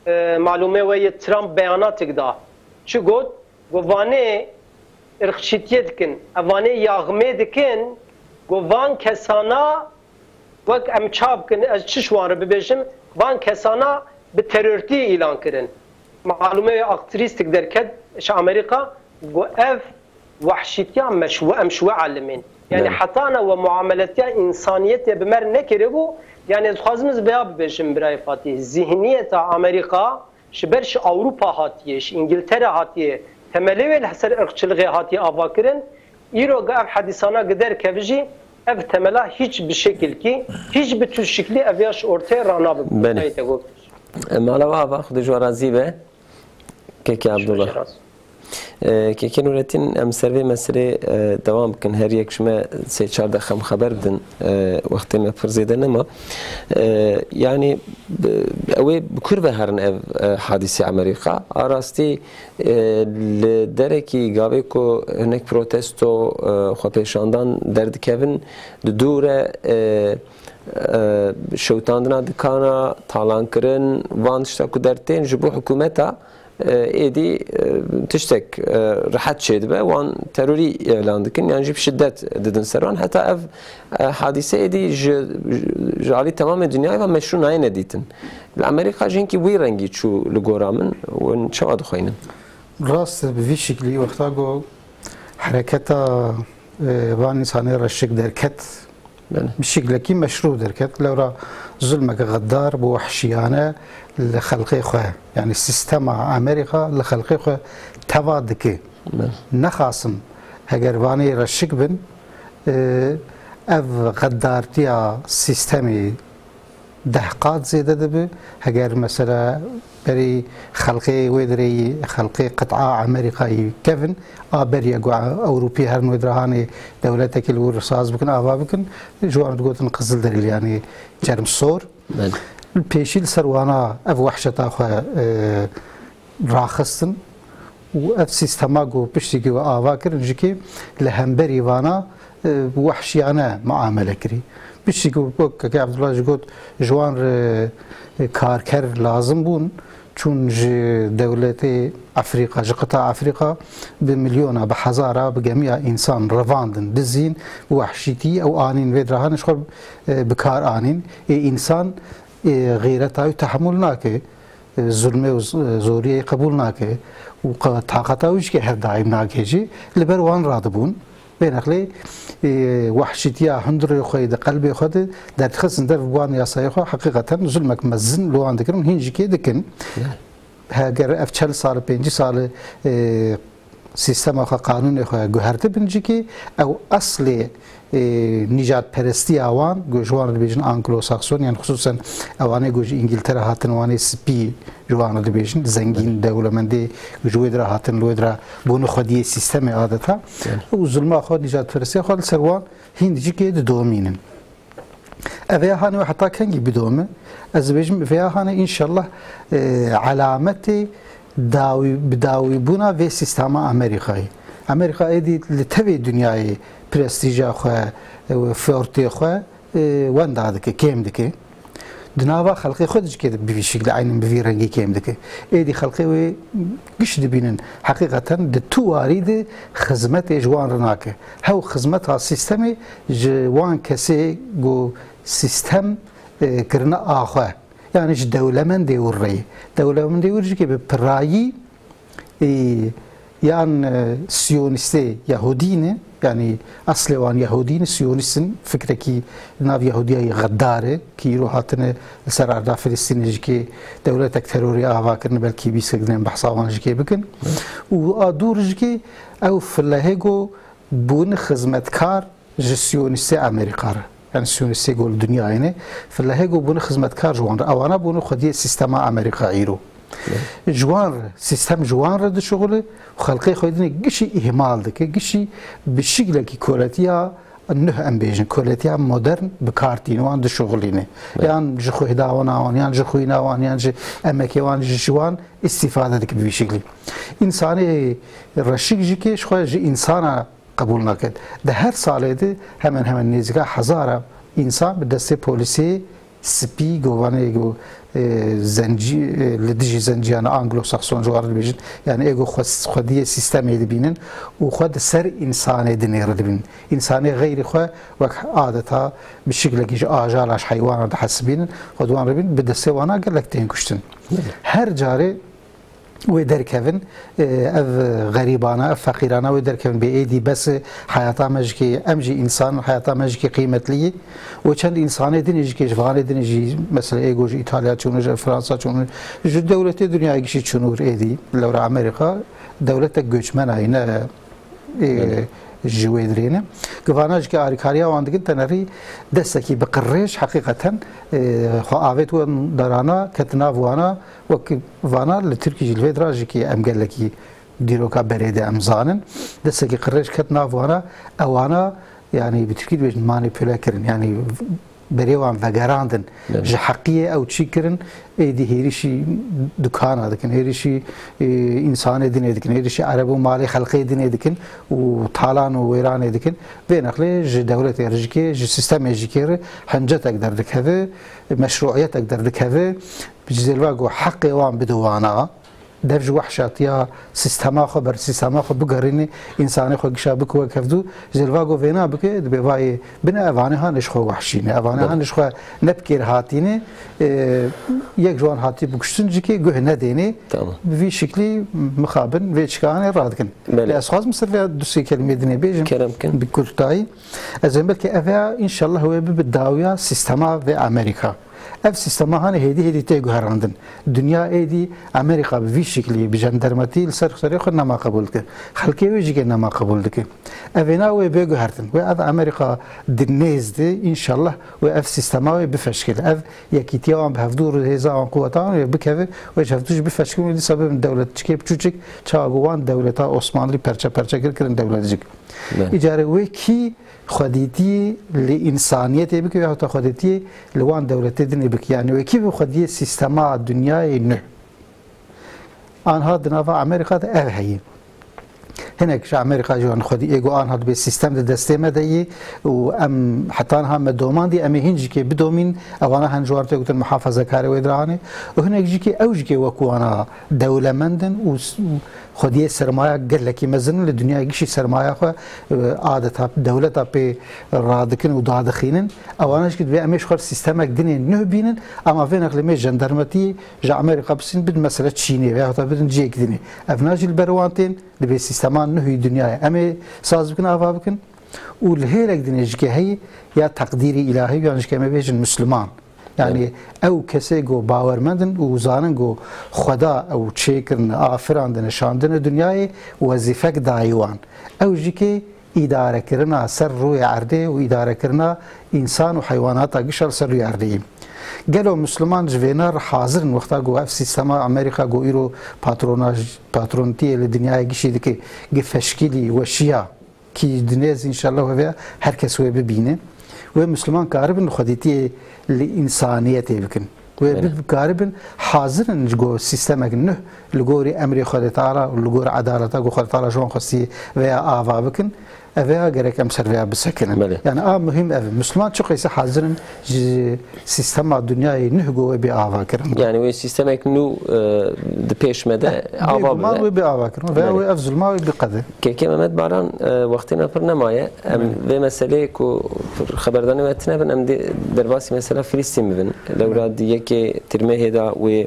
e, malûmê we yê Trump beyanatik da. Çi got? Got, "Vanê irqçîtiyê dikin, ev vanê yaxmê dikin, got, van kesana Wek em çav kin, ez çi ji wan re bibêjim, van kesana bi terortî îlan kirin. Malûmê wê aktrîstik derket ji Amerîka, got, ev wehşîtiya me ji we, em ji we elimên. Yani Belê. Hetana we muameletiya insaniyetê bi me re nekiribû. Yani ez dixwazim ez vêya bibêjim birayê Fatîh. Zihniyeta Amerîka ji ber ji Ewropa hatiye, ji Îngiltere hatiye, temelê wê li ser irqçilixê hatiye avakirin. Îro gi ev hedîsana gi derkeve jî ev temela hiç bi şekilkî, hiç bi tu şiklî ev ya ji ortê ranabe. Belê. Tayê te got. E, mala we ava, Xwedê ji we razî be. Kekê Abdullah. Şaşiraz. E, Kekê Nurettin, em ser vê meselê, e, dewam bikin. Her yek ji me sê çar deqe em xeber bidin. E, wextê me pir zêde nema. E, yani, bi-, ew ê bi kur ve herin ev, e, hadîsê Amerîka. A rastî, e, li derekî gavê ku hinek protesto, e, xwepêşandan derdikevin, di dû re, e, e, şewitandina dikana, talankirin, van tişta ku dertên ji bo hikûmeta, e, êdî, e, tiştek, e, rehet çêdibe, wan terorî îlan dikin, yan jî bi şiddet didin ser wan. Heta ev, e, hadîse êdî ji, ji alî temamê dinyayê ve meşrû nayêne dîtin. Li Amerîka jî hinkî wî rengî çû li gora min. Hûn çawa dixweynin? Rast e, bi vî şiklî wexta ku hereketa, e, van însanê reşik derket, Belê. Bi şiklekî meşrû derket. Lewra zulmek xeddar bi wehşiyane li xelqê xwe, yani sîstema Amerîka li xelqê xwe teva dike. Belê. Nexasim, heger vanê reşik bin, e, ev xeddartiya sîstemê deh qat zêde dibe. Heger mesela berî xelqê wê dirêyî, xelqê qit'a Amerîkayî kevin, a beriye ku Ewropî herin wê dira hanê dewletekî li wir saz bikin, ava bikin, ji wan digotin qizil derîl, yanî çermsor. Belê. Pêşî li ser wana ev wehşeta xwe, e, raxistin û ev sîstema ku piştî ku ava kirin, jikê li hemberî vana, e, wehşiyane muamele kirî. Piştî ku wek Keke Abdullah jî got, ji wan re, e, karker lazim bûn, çûn ji dewletê Efrîka, ji qita Efrîka bi milyona, bi hezara, bi gemiya însan revandin, dizîn, wehşîtî ew anîn vê dira hanê ji xwe, e, bi kar anîn. Ê însan, e, xîreta wî tehemûl nake. e, zulmê û z-, e, zoriyê qebûl nake û qa-, taqeta wî jî her daîm nake jî, li ber wan radibûn. Vê nexlê, e, wehşîtiya hundirê xwe yê di qelbê xwe de derdixistin dev wan yasayê xwe, heqîqeten zulmek mezin li wan dikirin, hîn jî kê dikin. Ya. Heger ev çel sal, pêncî sal, e, sîstema xwe, qanûnê xwe guhertibin jî kî ew eslê, e, nîjadperestiya wan, ku ji wan re dibêjin Anglo-Saxon, yan xisûsen ewanê ku ji Îngiltere hatin, wanê spî ji wan re dibêjin, zengîn, dewlemendê ku ji wê dira hatin, li wê dira bûne xwediyê sîstemê adeta. Belê. Û zulma xwe, nîjadperestiya xwe li ser wan hîn jî kê didomînin. Ev ya hanê we heta kengî bidome? Ez dibêjim, vêya hanê înşallah, e, elametê dawî, bi dawîbûna vê sîstema Amerîkayê. Amerîka êdî li tevê dinyayê prestîja xwe, e, û fortê xwe, e, wenda dike, kêm dike. Di nava xelkê xwe de jî kê bi vî şiklî, eynin bi vî rengî kêm dike. Êdî xelkê wê giş dibînin, heqîqeten di tu warî de xizmetê ji wan re nake. Hew xizmeta sîstemê ji wan kesê ku sîstem, e, kirine axwe. Yani ji dewlemendê wir re ye. Dewlemendê wir jî kê bi pirayî, e, yan, e, siyonîstê Yahudî ne, yani eslê wan Yahudî ne, siyonîst in, fikrekî nav Yahudiyayê xeddar e, ki îro hatine li ser erda Filistînê jî kê dewletek terorê ava kirine, belkî bîsek din em behsa wan jî kê bikin. Û a dûr jî kê ew filehê ku bûne xizmetkar ji siyonîstê Amerîka re. Yani siyonîstê ku li dinyayê ne, filehê ku bûne xizmetkar ji wan re. Ewana bûne xwediyê sîstema Amerîka îro. Ji wan re, sîstem ji wan re dişuxile û xelkê xwe dine gişî îhmal dike, gişî bi şiklekî koletiya nuh em bêjin, koletiya modern bi kar tîne, wan dişuxilîne. Evet. Yan ji xwêdawena wan, yan ji xwîna wan, yan ji emekê wan, ji, ji wan îstîfade dike bi vî şiklî. Însanê reşik jî kê ji xwe ji însana qebûl nake. Di her salê de hemen hemen nêzîka hezara însan bi destê polîsê spî, go vanê go, e, zencî, e, li dijî zenciyana anglo-sakson ji wan re dibêjin. Yani ê go xwe, xwediyê sîstemê dibînin û xwe di ser însanê dinê re dibînin. Însanê xeyrî xwe wek adeta bi şiklekî ji ajala, ji heywana dihesibînin. Xwe di wan re bînin, bi destê wana gelek tên kuştin. Her carê wê derkevin, e, ev xerîbana, ev feqîrana wê derkevin, bê êdî bes e, heyata me jikê, em jî însan in, heyata me jikê qîmetlî ye. Û çend însanê dinê jikê, ji vanê dinê jî, mesela ê go ji Îtalya çûn, ji Fransa çûn, ji dewletê dinyayê gişî çûn ûr êdî, lewra Amerîka, dewletek göçmena ye, ne, e, ji wê dirêne. Givana jikê arîkariya wan dikin, tenerî destekî bi qirêj, heqîqeten, e, xwe avêt wan derana, ket nav wana, wek vana li Tirkî jî li vê dira jî ki em gelekî dîroka berê de em zanin. Destekî qirêj ket nav wana, ewana, yani bi Tirkî dibêjin manipüle kirin. Yani berê wan vegerandin. Belê. Ji heqiyê ew çî kirin, êdî hêrişî dukana dikin, hêrişî, e, însanê dinê dikin, hêrişî ereb û malê xelqê dinê dikin û talan û wêranê dikin. Vê nexlê ji dewletê re jikê, ji sîstemê jikê re hencetek derdikeve, meşruiyetek derdikeve. Ji zêlva ku heqê wan bide wana, dev ji wehşatiya sîstema xwe, ber sîstema xwe bigerîne, însanê xwe gişa bike wek hevdû, ji zêlva ku vêna bike, dibê vayê bine evanê han ji xwe wehşî ne, evanê han ji xwe ne bi kêr hatî ne, e, yek ji wan hatî bikuştin jikê guh nedêne. Tamam. Bi vî şiklî mixabin vê çikanê radikin. Belê. Lê ez xwazim ser vê du sê kelimê dinê bêjim. Kerem kin. Bi kurtayî. Ez ê belkî ev ya, înşallah wê bibe dawiya sîstema vê Amerîka. Ev sîstema hanê hêdî hêdî tê guherandin. Dinya êdî Amerîka bi vî şiklî, bi jendermetî li ser serê xwe nema qebûl dike. Xelkê wê jî kê nema qebûl dike. Ev êna wê bê guhertin. Wê ev Amerîka di nêz de, înşallah, wê ev sîstema wê bifeşkil. Ev yekîtiya wan bi hevdû û hêza wan, quweta wan wê bikeve, wê ji hevdû jî bifeşkil û dîsa bibin dewletçikê biçûçik, çawa ku wan dewleta Osmanlî perçe perçe kir, kirin dewletcik. Belê. Îcarê wê kî xwedîtiyê li însaniyetê bike, ya heta xwedîtiyê li wan dewletê dinê bike. Yani wê kî bi xwediyê sîstema dinyayê nuh. Anha di nava Amerîka de ev heye. Hinek ji Amerîka jî wan xwedî ê ku anha dibê sîstem di destê me de yê û em heta niha me domandî, em ê hîn jî kê bidomîn, ewana hen ji wan tê gotin muhafazakarê wê dirahanê û hinek jî kê ew jî kê wek wana dewlemend in û s-, û xwediyê sermaya gelekî mezin in li dinyayê gişî sermaya xwe, e, adeta dewleta pê radikin û dadixînin. Ewana jî kê dibê em ê ji xwe sistemek dinê nuh bînin, ama vê nexlê me jendermetî ji Amerîka bisîn bidin mesela Çînê veya heta bidin cihek dinê. Ev na jî li ber wan tên, dibê sîsteman nuhî dinyayê em ê saz bikin, ava bikin. Û li hêlek dinê jikê heyî ya teqdîrî îlahî, yan jikê me bêjin Misliman. Yani ew kesê ku bawermend in û zanin ku Xweda ew çêkirine, afirandine, şandine dinyayê, wezîfek dayî wan. Ew jikê îdarekirina ser rûyê erdê û îdarekirina însan û heywanata gişa li ser rûyê erdê ye. Gelo Misliman ji vêna re hazir in wexta ku ev sîstema Amerîka ku îro patronaj, patronitiyê li dinyayê gişî dike, gi feşkilî, weşiya, kî dinêz înşallah wê her kes wê bibîne. Wê Misliman karibin xwedîtiyê li însaniyetê bikin. Wê Belê. bi-, karibin hazir in ji go sîstemek nuh li gorî emrê Xwedê Teala û li gor edaleta ku Xwedê Teala ji wan xwestiye veya ava bikin. Ev ya gerek em ser veya bisekinin. Belê. Yani a muhîm ev. Misliman çi qeyse hazir in ji sîstema dinyayê nuh go wê bê ava kirin. Yani wê sîstemek nû, e, di pêş me de ava bibe. Bêguman wê bê ava kirin. Veya Belê. wê ev zulma wê biqede. Kekê Mehmet Baran, e, wextê me pir nemaye. Em Belê. vê meseleyê ku pir xeberdanê we tine bin, em dê derbasî mesela Filistîn bibin. Lewra Belê. di yekê Tîrmehê de wê,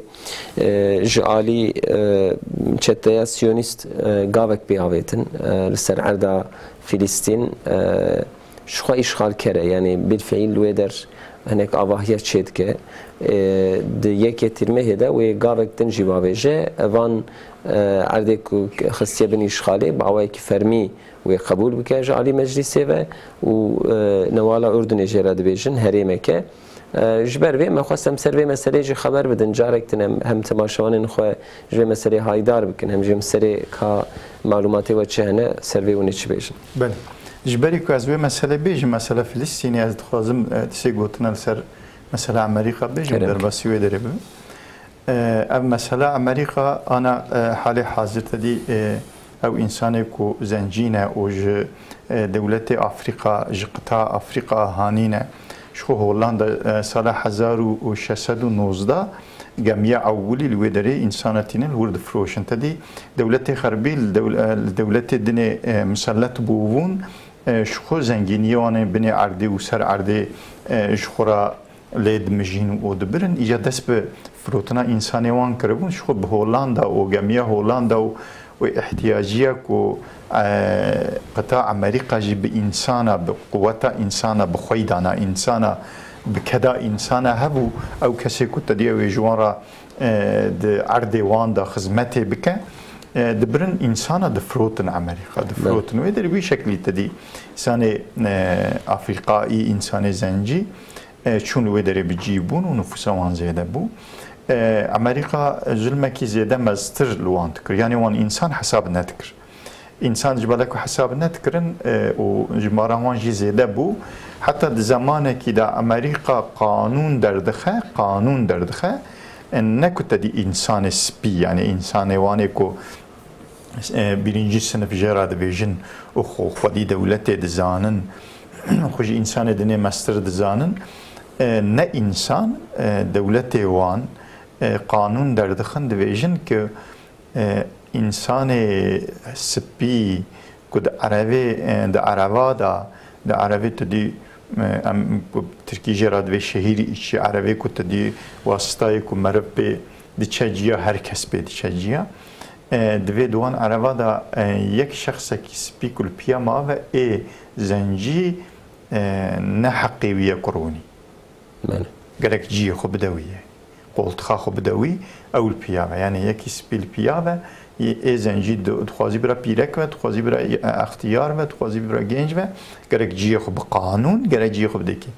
e, ji alî, e, çeteya Siyonîst, e, gavek pê avêtin, e, li ser erda Filistîn, e, ji xwe îşxalker e, yani bilfiil li wê der hinek avahiya çêdike. E, di yekê Tîrmehê de wê gavek din jî bavêje. Evan, e, erdê ku xistiye bin îşxalê, bi awayekî fermî wê qebûl bike ji alî meclîsê ve û, e, newala Urdunê jê re dibêjin herêmeke. E, ji ber vê me xwest em ser vê meseleyê jî xeber bidin. Carek din em hem temaşevanên xwe ji vê meseleyê haydar bikin, hem jî em serê ka malûmatê we çi hene, ser vê hûn ê çi bêjin? Belê. Ji berî ku ez vê meselê bêjim, mesela Filistînê, ez dixwazim, e, tiştê gotina li ser mesela Amerîka bêjim, Kerem. derbasî wê derê bibim. E, ev mesela Amerîka ana, e, halê hazir te dî, e, ew însanê ku zencî ne û ji, e, dewletê Afrîka, ji qita Afrîka hanî ne, Ji xwe Hollanda, e, sala hezar û şeş sed û nozdeh gemiya ewilî li wê derê însana tînin li wir difiroşin. Tedî dewletê xerbî li dewl-, e, li dewletê dinê, e, misellet bûbûn, e, ji xwe zengîniyê wan ê binê erdê û ser erdê, e, ji xwe re lê dimijîn û dibirin. Îca dest bi firotina însanê wan kiribûn. Ji xwe bi Hollanda û gemiya Hollanda û, û ihtiyaciya ku, e, qita Amerîka jî bi însana, bi quweta însana, bi xweydana însana, bi keda însana hebû, ew kesê ku te dî ew ê ji wan re, e, di erdê wan de xizmetê bike, e, dibirin însana difirotin Amerîka, difirotin. Wê derê wî şeklî te dî însanê, e, Afrîqayî, însanê zencî, e, çûn li wê derê bi cî bûn û nifûsa wan zêde bû. E, Amerîka zulmekî zêde meztir li wan dikir. Yanî wan însan hesab nedikir. Însan ji bela ku hesab nedikirin, e, û jimara wan jî zêde bû. Heta di zemanekî de Amerîka qanûn derdixe, qanûn derdixe. E, ne ku te dî însanê spî, yanî însanê wan ê ku e, bîrincî sinif jê re dibêjin û xwe xwedî dewletê dizanin, xwe ji însanê dinê mestir dizanin, e, ne însan, e, dewletê wan, e, qanûn derdixin, dibêjin ku, e, însanê spî ku di erevê, e, di ereva de, di erevê tu dî, e, em ku tirkî jê re divê şehîrî îçî erevê ku tu dî wasitayê ku meriv pê diçe ciya, her kes pê diçe ciya. E, divê di wan ereva de, e, yek şexsekî spî ku li piya mabe ê zencî, e, ne heqê wî ye ku rûnî. Belê. Gerek cihê xwe bide wî ye. Qoltixa xwe bide wî, ew li piya ve. Yanî yekî spî li piya ve, ê, ê zencî di-, dixwazî bira pîrek ve, dixwazî bira, e, extiyar ve, dixwazî bira genc ve, gerek cihê xwe bi qanûn, gerek cihê xwe bide kê.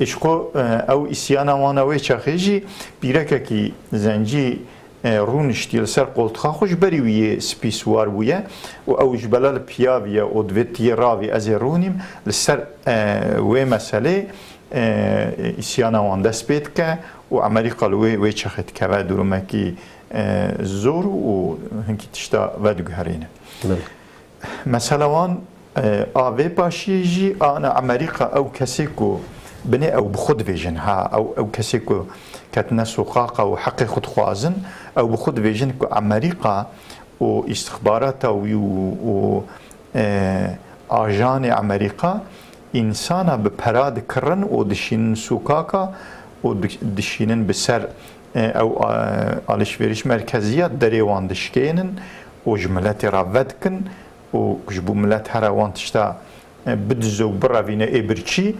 Ê ji xwe, e, ew îsyana wan a wê çaxê jî pîrekekî zencî, e, rûniştiye li ser qoltixa xwe, ji berî wî yê spî siwar bûye û ew ji bela li piya viye û divê tu yê ravî ez ê rûnîm, li ser, e, wê meselê, e, îsyana wan dest pê dike û Amerîka li wê, wê çaxê dikeve durumekî, e, zor û hinkî tişta vediguherîne. Belê. Mesela wan, e, a vê paşiyê jî ana Amerîka ew kesê ku binê ew bi xwe dibêjin, ha, ew, ew kesê ku ketine soqaqa û heqê xwe dixwazin, ew bi xwe dibêjin ku Amerîka û îstixbarata wî û, û, e, ajanê Amerîka însana bi pera dikirin û dişînin sokaka û di-, dişînin bi ser, e, ew, e, alişveriş merkeziya derê wan dişkênin û ji miletê re vedikin. Û ji bo milet here wan tişta, e, bidize û birevîne ê birçî,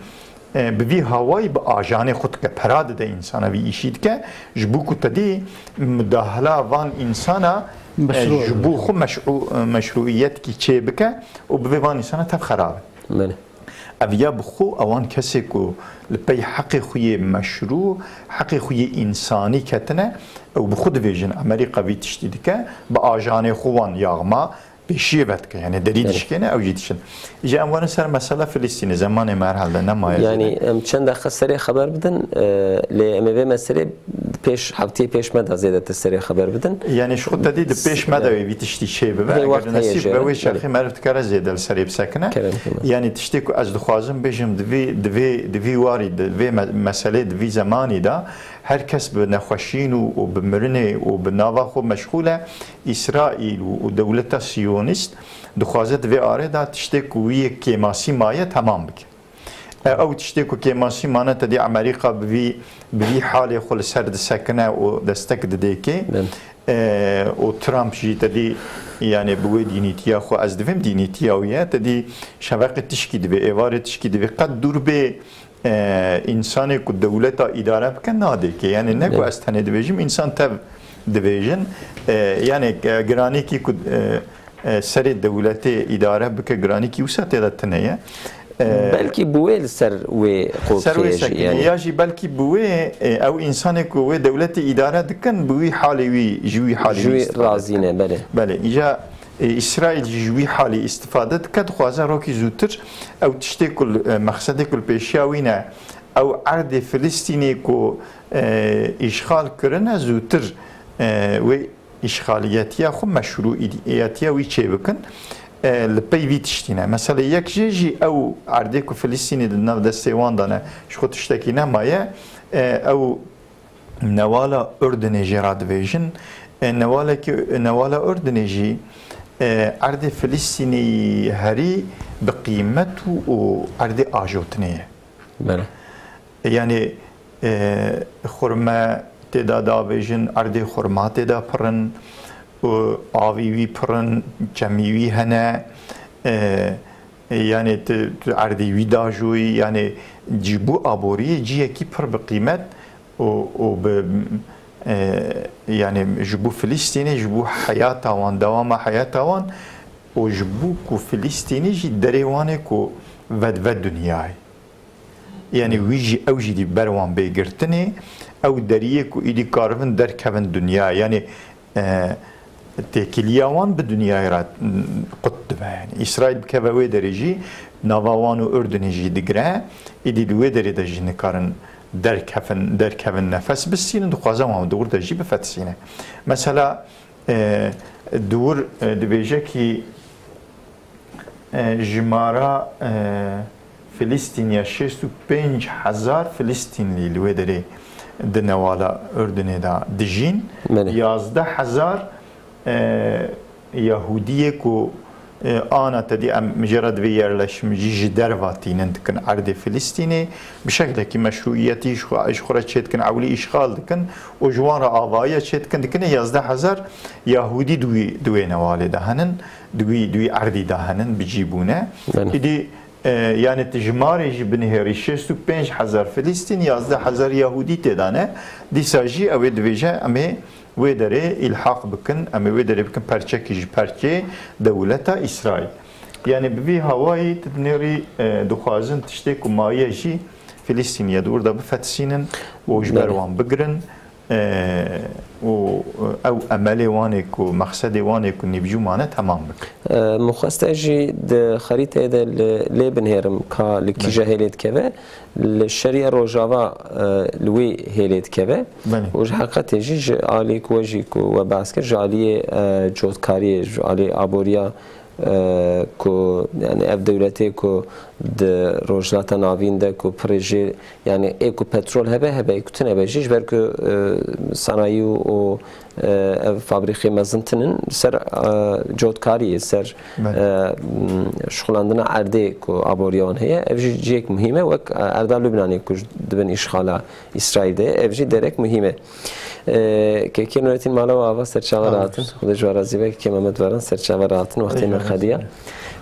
e, bi vî hawayî bi ajanê xwe dike, pera dide însana vî îşî dike, ji bo ku te dî mudahila van însana, e, Meşrû ji bo bike. Xwe meşrû-, e, meşrûiyetkî çê bike û bi vê van însana tev xerabe. Belê. Ev ya bi xwe ewan kesê ku li pey heqê xwe yê meşrû, heqê xwe yê însanî ketine, ew bi xwe dibêjin Amerîka vî tiştî dike, bi ajanê xwe wan yaxma, pêşiyê vedike, yanî derî Belê. Dişkêne, ew jî diçin. Îja em werin ser mesela Filistînê, zemanê me herhalde nemaye Yani zêde. Em çend deqe serê xeber bidin, e, lê em ê vê meselê pêş, heftiyê pêş me de zêdetir serê xeber bidin. Yani ji xwe te dî di pêş me de Belê. Wê vî tiştî çê bibe, Hê eger wext heye nesîb jê be re. Wê çaxê Belê. Meriv dikare zêde li serê bisekine. Kerem kema. Yani tiştê ku ez dixwazim bêjim, di vî, di vî, di vî warî, di vê me-, meselê, di vî zemanî de her kes bi nexweşîn û, û bi mirinê û bi nava xwe meşxûl e. Îsraîl û, û dewleta Siyonîst dixwaze di vê arê de tiştê ku wî yê kêmasî maye temam bike. E, ew tiştê ku kêmasî mane, te dî Amerîka bi vî, bi vî halê xwe li ser disekine û destek didê kê. Bin. E, û Trump jî te dî, yani bi wê dînîtiya xwe, ez divêm dînîtiya wî ye, te dî şeveqê tişkî divê, êvarê tişkî divê, qet dûr bê, e, însanê ku dewleta îdare bike nadê kê. Yani ne ku Bin. Ez tenê dibêjim, însan tev dibêjin. E, yani, e, giranîkî ku, e, e, serê dewletê îdare bike, giranîkî wisa tê de tune ye. E, Belkî bi wê li ser wê ser wê qolkê jî, sekine. Yani. Ya jî belkî bi wê, e, ew însanê ku wê dewletê îdare dikin, bi wî halê wî, ji wî halê Ji wî wî îstifade razî dikin. Ne, belê. Belê, îja, e, Îsraîl jî ji wî halê îstifade dike, dixwaze rokî zûtir ew tiştê ku li, e, mexsedê ku li pêşiya wî ne, ew erdê Filistînê ku, e, îşxal kirine zûtir, e, wê îşxaliyetiya xwe, meşrûiyetiya wî çêbikin. e, li pey vî tiştî ne. Mesela yek jê jî ew erdê ku Filistînê di nav destê wan de ne, ji xwe tiştekî nemaye, e, ew newala Urdinê jê re dibêjin. E, newalekî, newala Urdinê jî, e, erdê Filistînê herî bi qîmet û, û erdê ajotinê ye. Belê. Yanî, e, xurme tê de davêjin, erdê xurma tê de pir in, û avî wî pir in, çemî wî hene, e, yanî tu, tu erdê wî dajoyî, yanî ji bo aboriyê ciyekî pir bi qîmet û, û bi, e, yanî ji bo Filistînê, ji bo heyata wan, dewama heyata wan û ji bo ku Filistînî jî derê wan ê ku vedve dinyayê. Yanî wî jî, ew jî dî ber wan bê girtinê, ew deriyê ku îdî karibin derkevin dinya. Yanî, e, têkiliya wan bi dinyayê re, m, qut dibe. Yanî Îsraîl bikeve wê derê jî nava wan û Urdinê jî digire, îdî di wê derê de jî nikarin derkevin, derkevin nefes bistînin, dixwaze wan di wir de jî bifetisîne. Mesela, e, di wir, e, dibêje kî E, jimara, e, Filistîniya şêst û pênc hezar Filistînlî li wê derê di newala Urdinê de dijîn. Belê. Yazdeh hezar, e, Yahûdiyê ku, e, ana te dî em jê re divê yerleşim jî ji derva tînin dikin erdê Filistînê. Bi şeklekî meşrûiyetî ji xwe, ji xwe re çê dikin, ewlî îşxal dikin û ji wan re avayiya çê dikin, dikine yazdeh hezar Yahûdî di wî, di wê newalê de henin. Di wî, di wî erdî de henin, bi cî bûne. Belê. Îdî, e, yanî tu jimarê jî binihêrî şêst û pênc hezar Filistîn, yazdeh hezar Yahûdî tê de ne. Dîsa jî ew ê dibêje, em ê wê derê îlhaq bikin, em ê wê derê bikin perçekî ji perçê dewleta Îsraîl. Yanî bi vî hawayî tu dinêrî, e, dixwazin tiştê ku maye jî Filistîniye di wir de bifetisînin û ji ber Belê. wan bigirin. E, û ew emelê wan ê ku, mexsedê wan ê ku nîvcû mane temam bikin. E, min xwest ez jî di xerîteyê de li, lê binêrim ka li kîja Belê. hêlê dikeve, li şeriya Rojava, e, li wî hêlê dikeve. Belê. Û ji heqetê jî ji alî ku we jî ku we behs kir, ji aliyê, e, cotkariyê, ji alî aboriya, e, ku, yani ev dewletê ku di Rojhilata Navîn de ku pirê jê, yani ê ku petrol hebe hebe, ê ku tune be jî, ji ber ku, e, sanayî û, û, e, ev fabrîqê mezin tinin, ser, e, cotkariyê, ser, Belê. e, m, şixulandina erdê ku aboriya wan heye, ev jî cihek muhîm e, wek, e, erda Lubnanê ku ji, dibin îşxala Îsraîl de ye, ev jî derek muhîm e. Ee, Kekê Nurettin, mala we ava, serçava Sağ ol. rahatin. Xwedê ji we razî be. Kekê Mehmet Varan, serçava rahatin. Wextê Rica me xediya. ederim.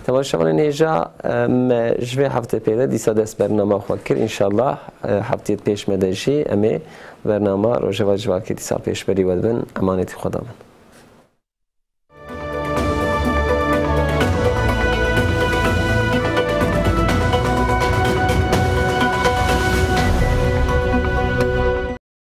Temaşevanên hêja, e, me ji vê heftê pê de dîsa dest bernama xwe kir. Înşallah, e, heftiyê pêş me de jî em ê bernama Rojeva Civakê dîsa pêşberî we dibin. Emanetî Xweda bin.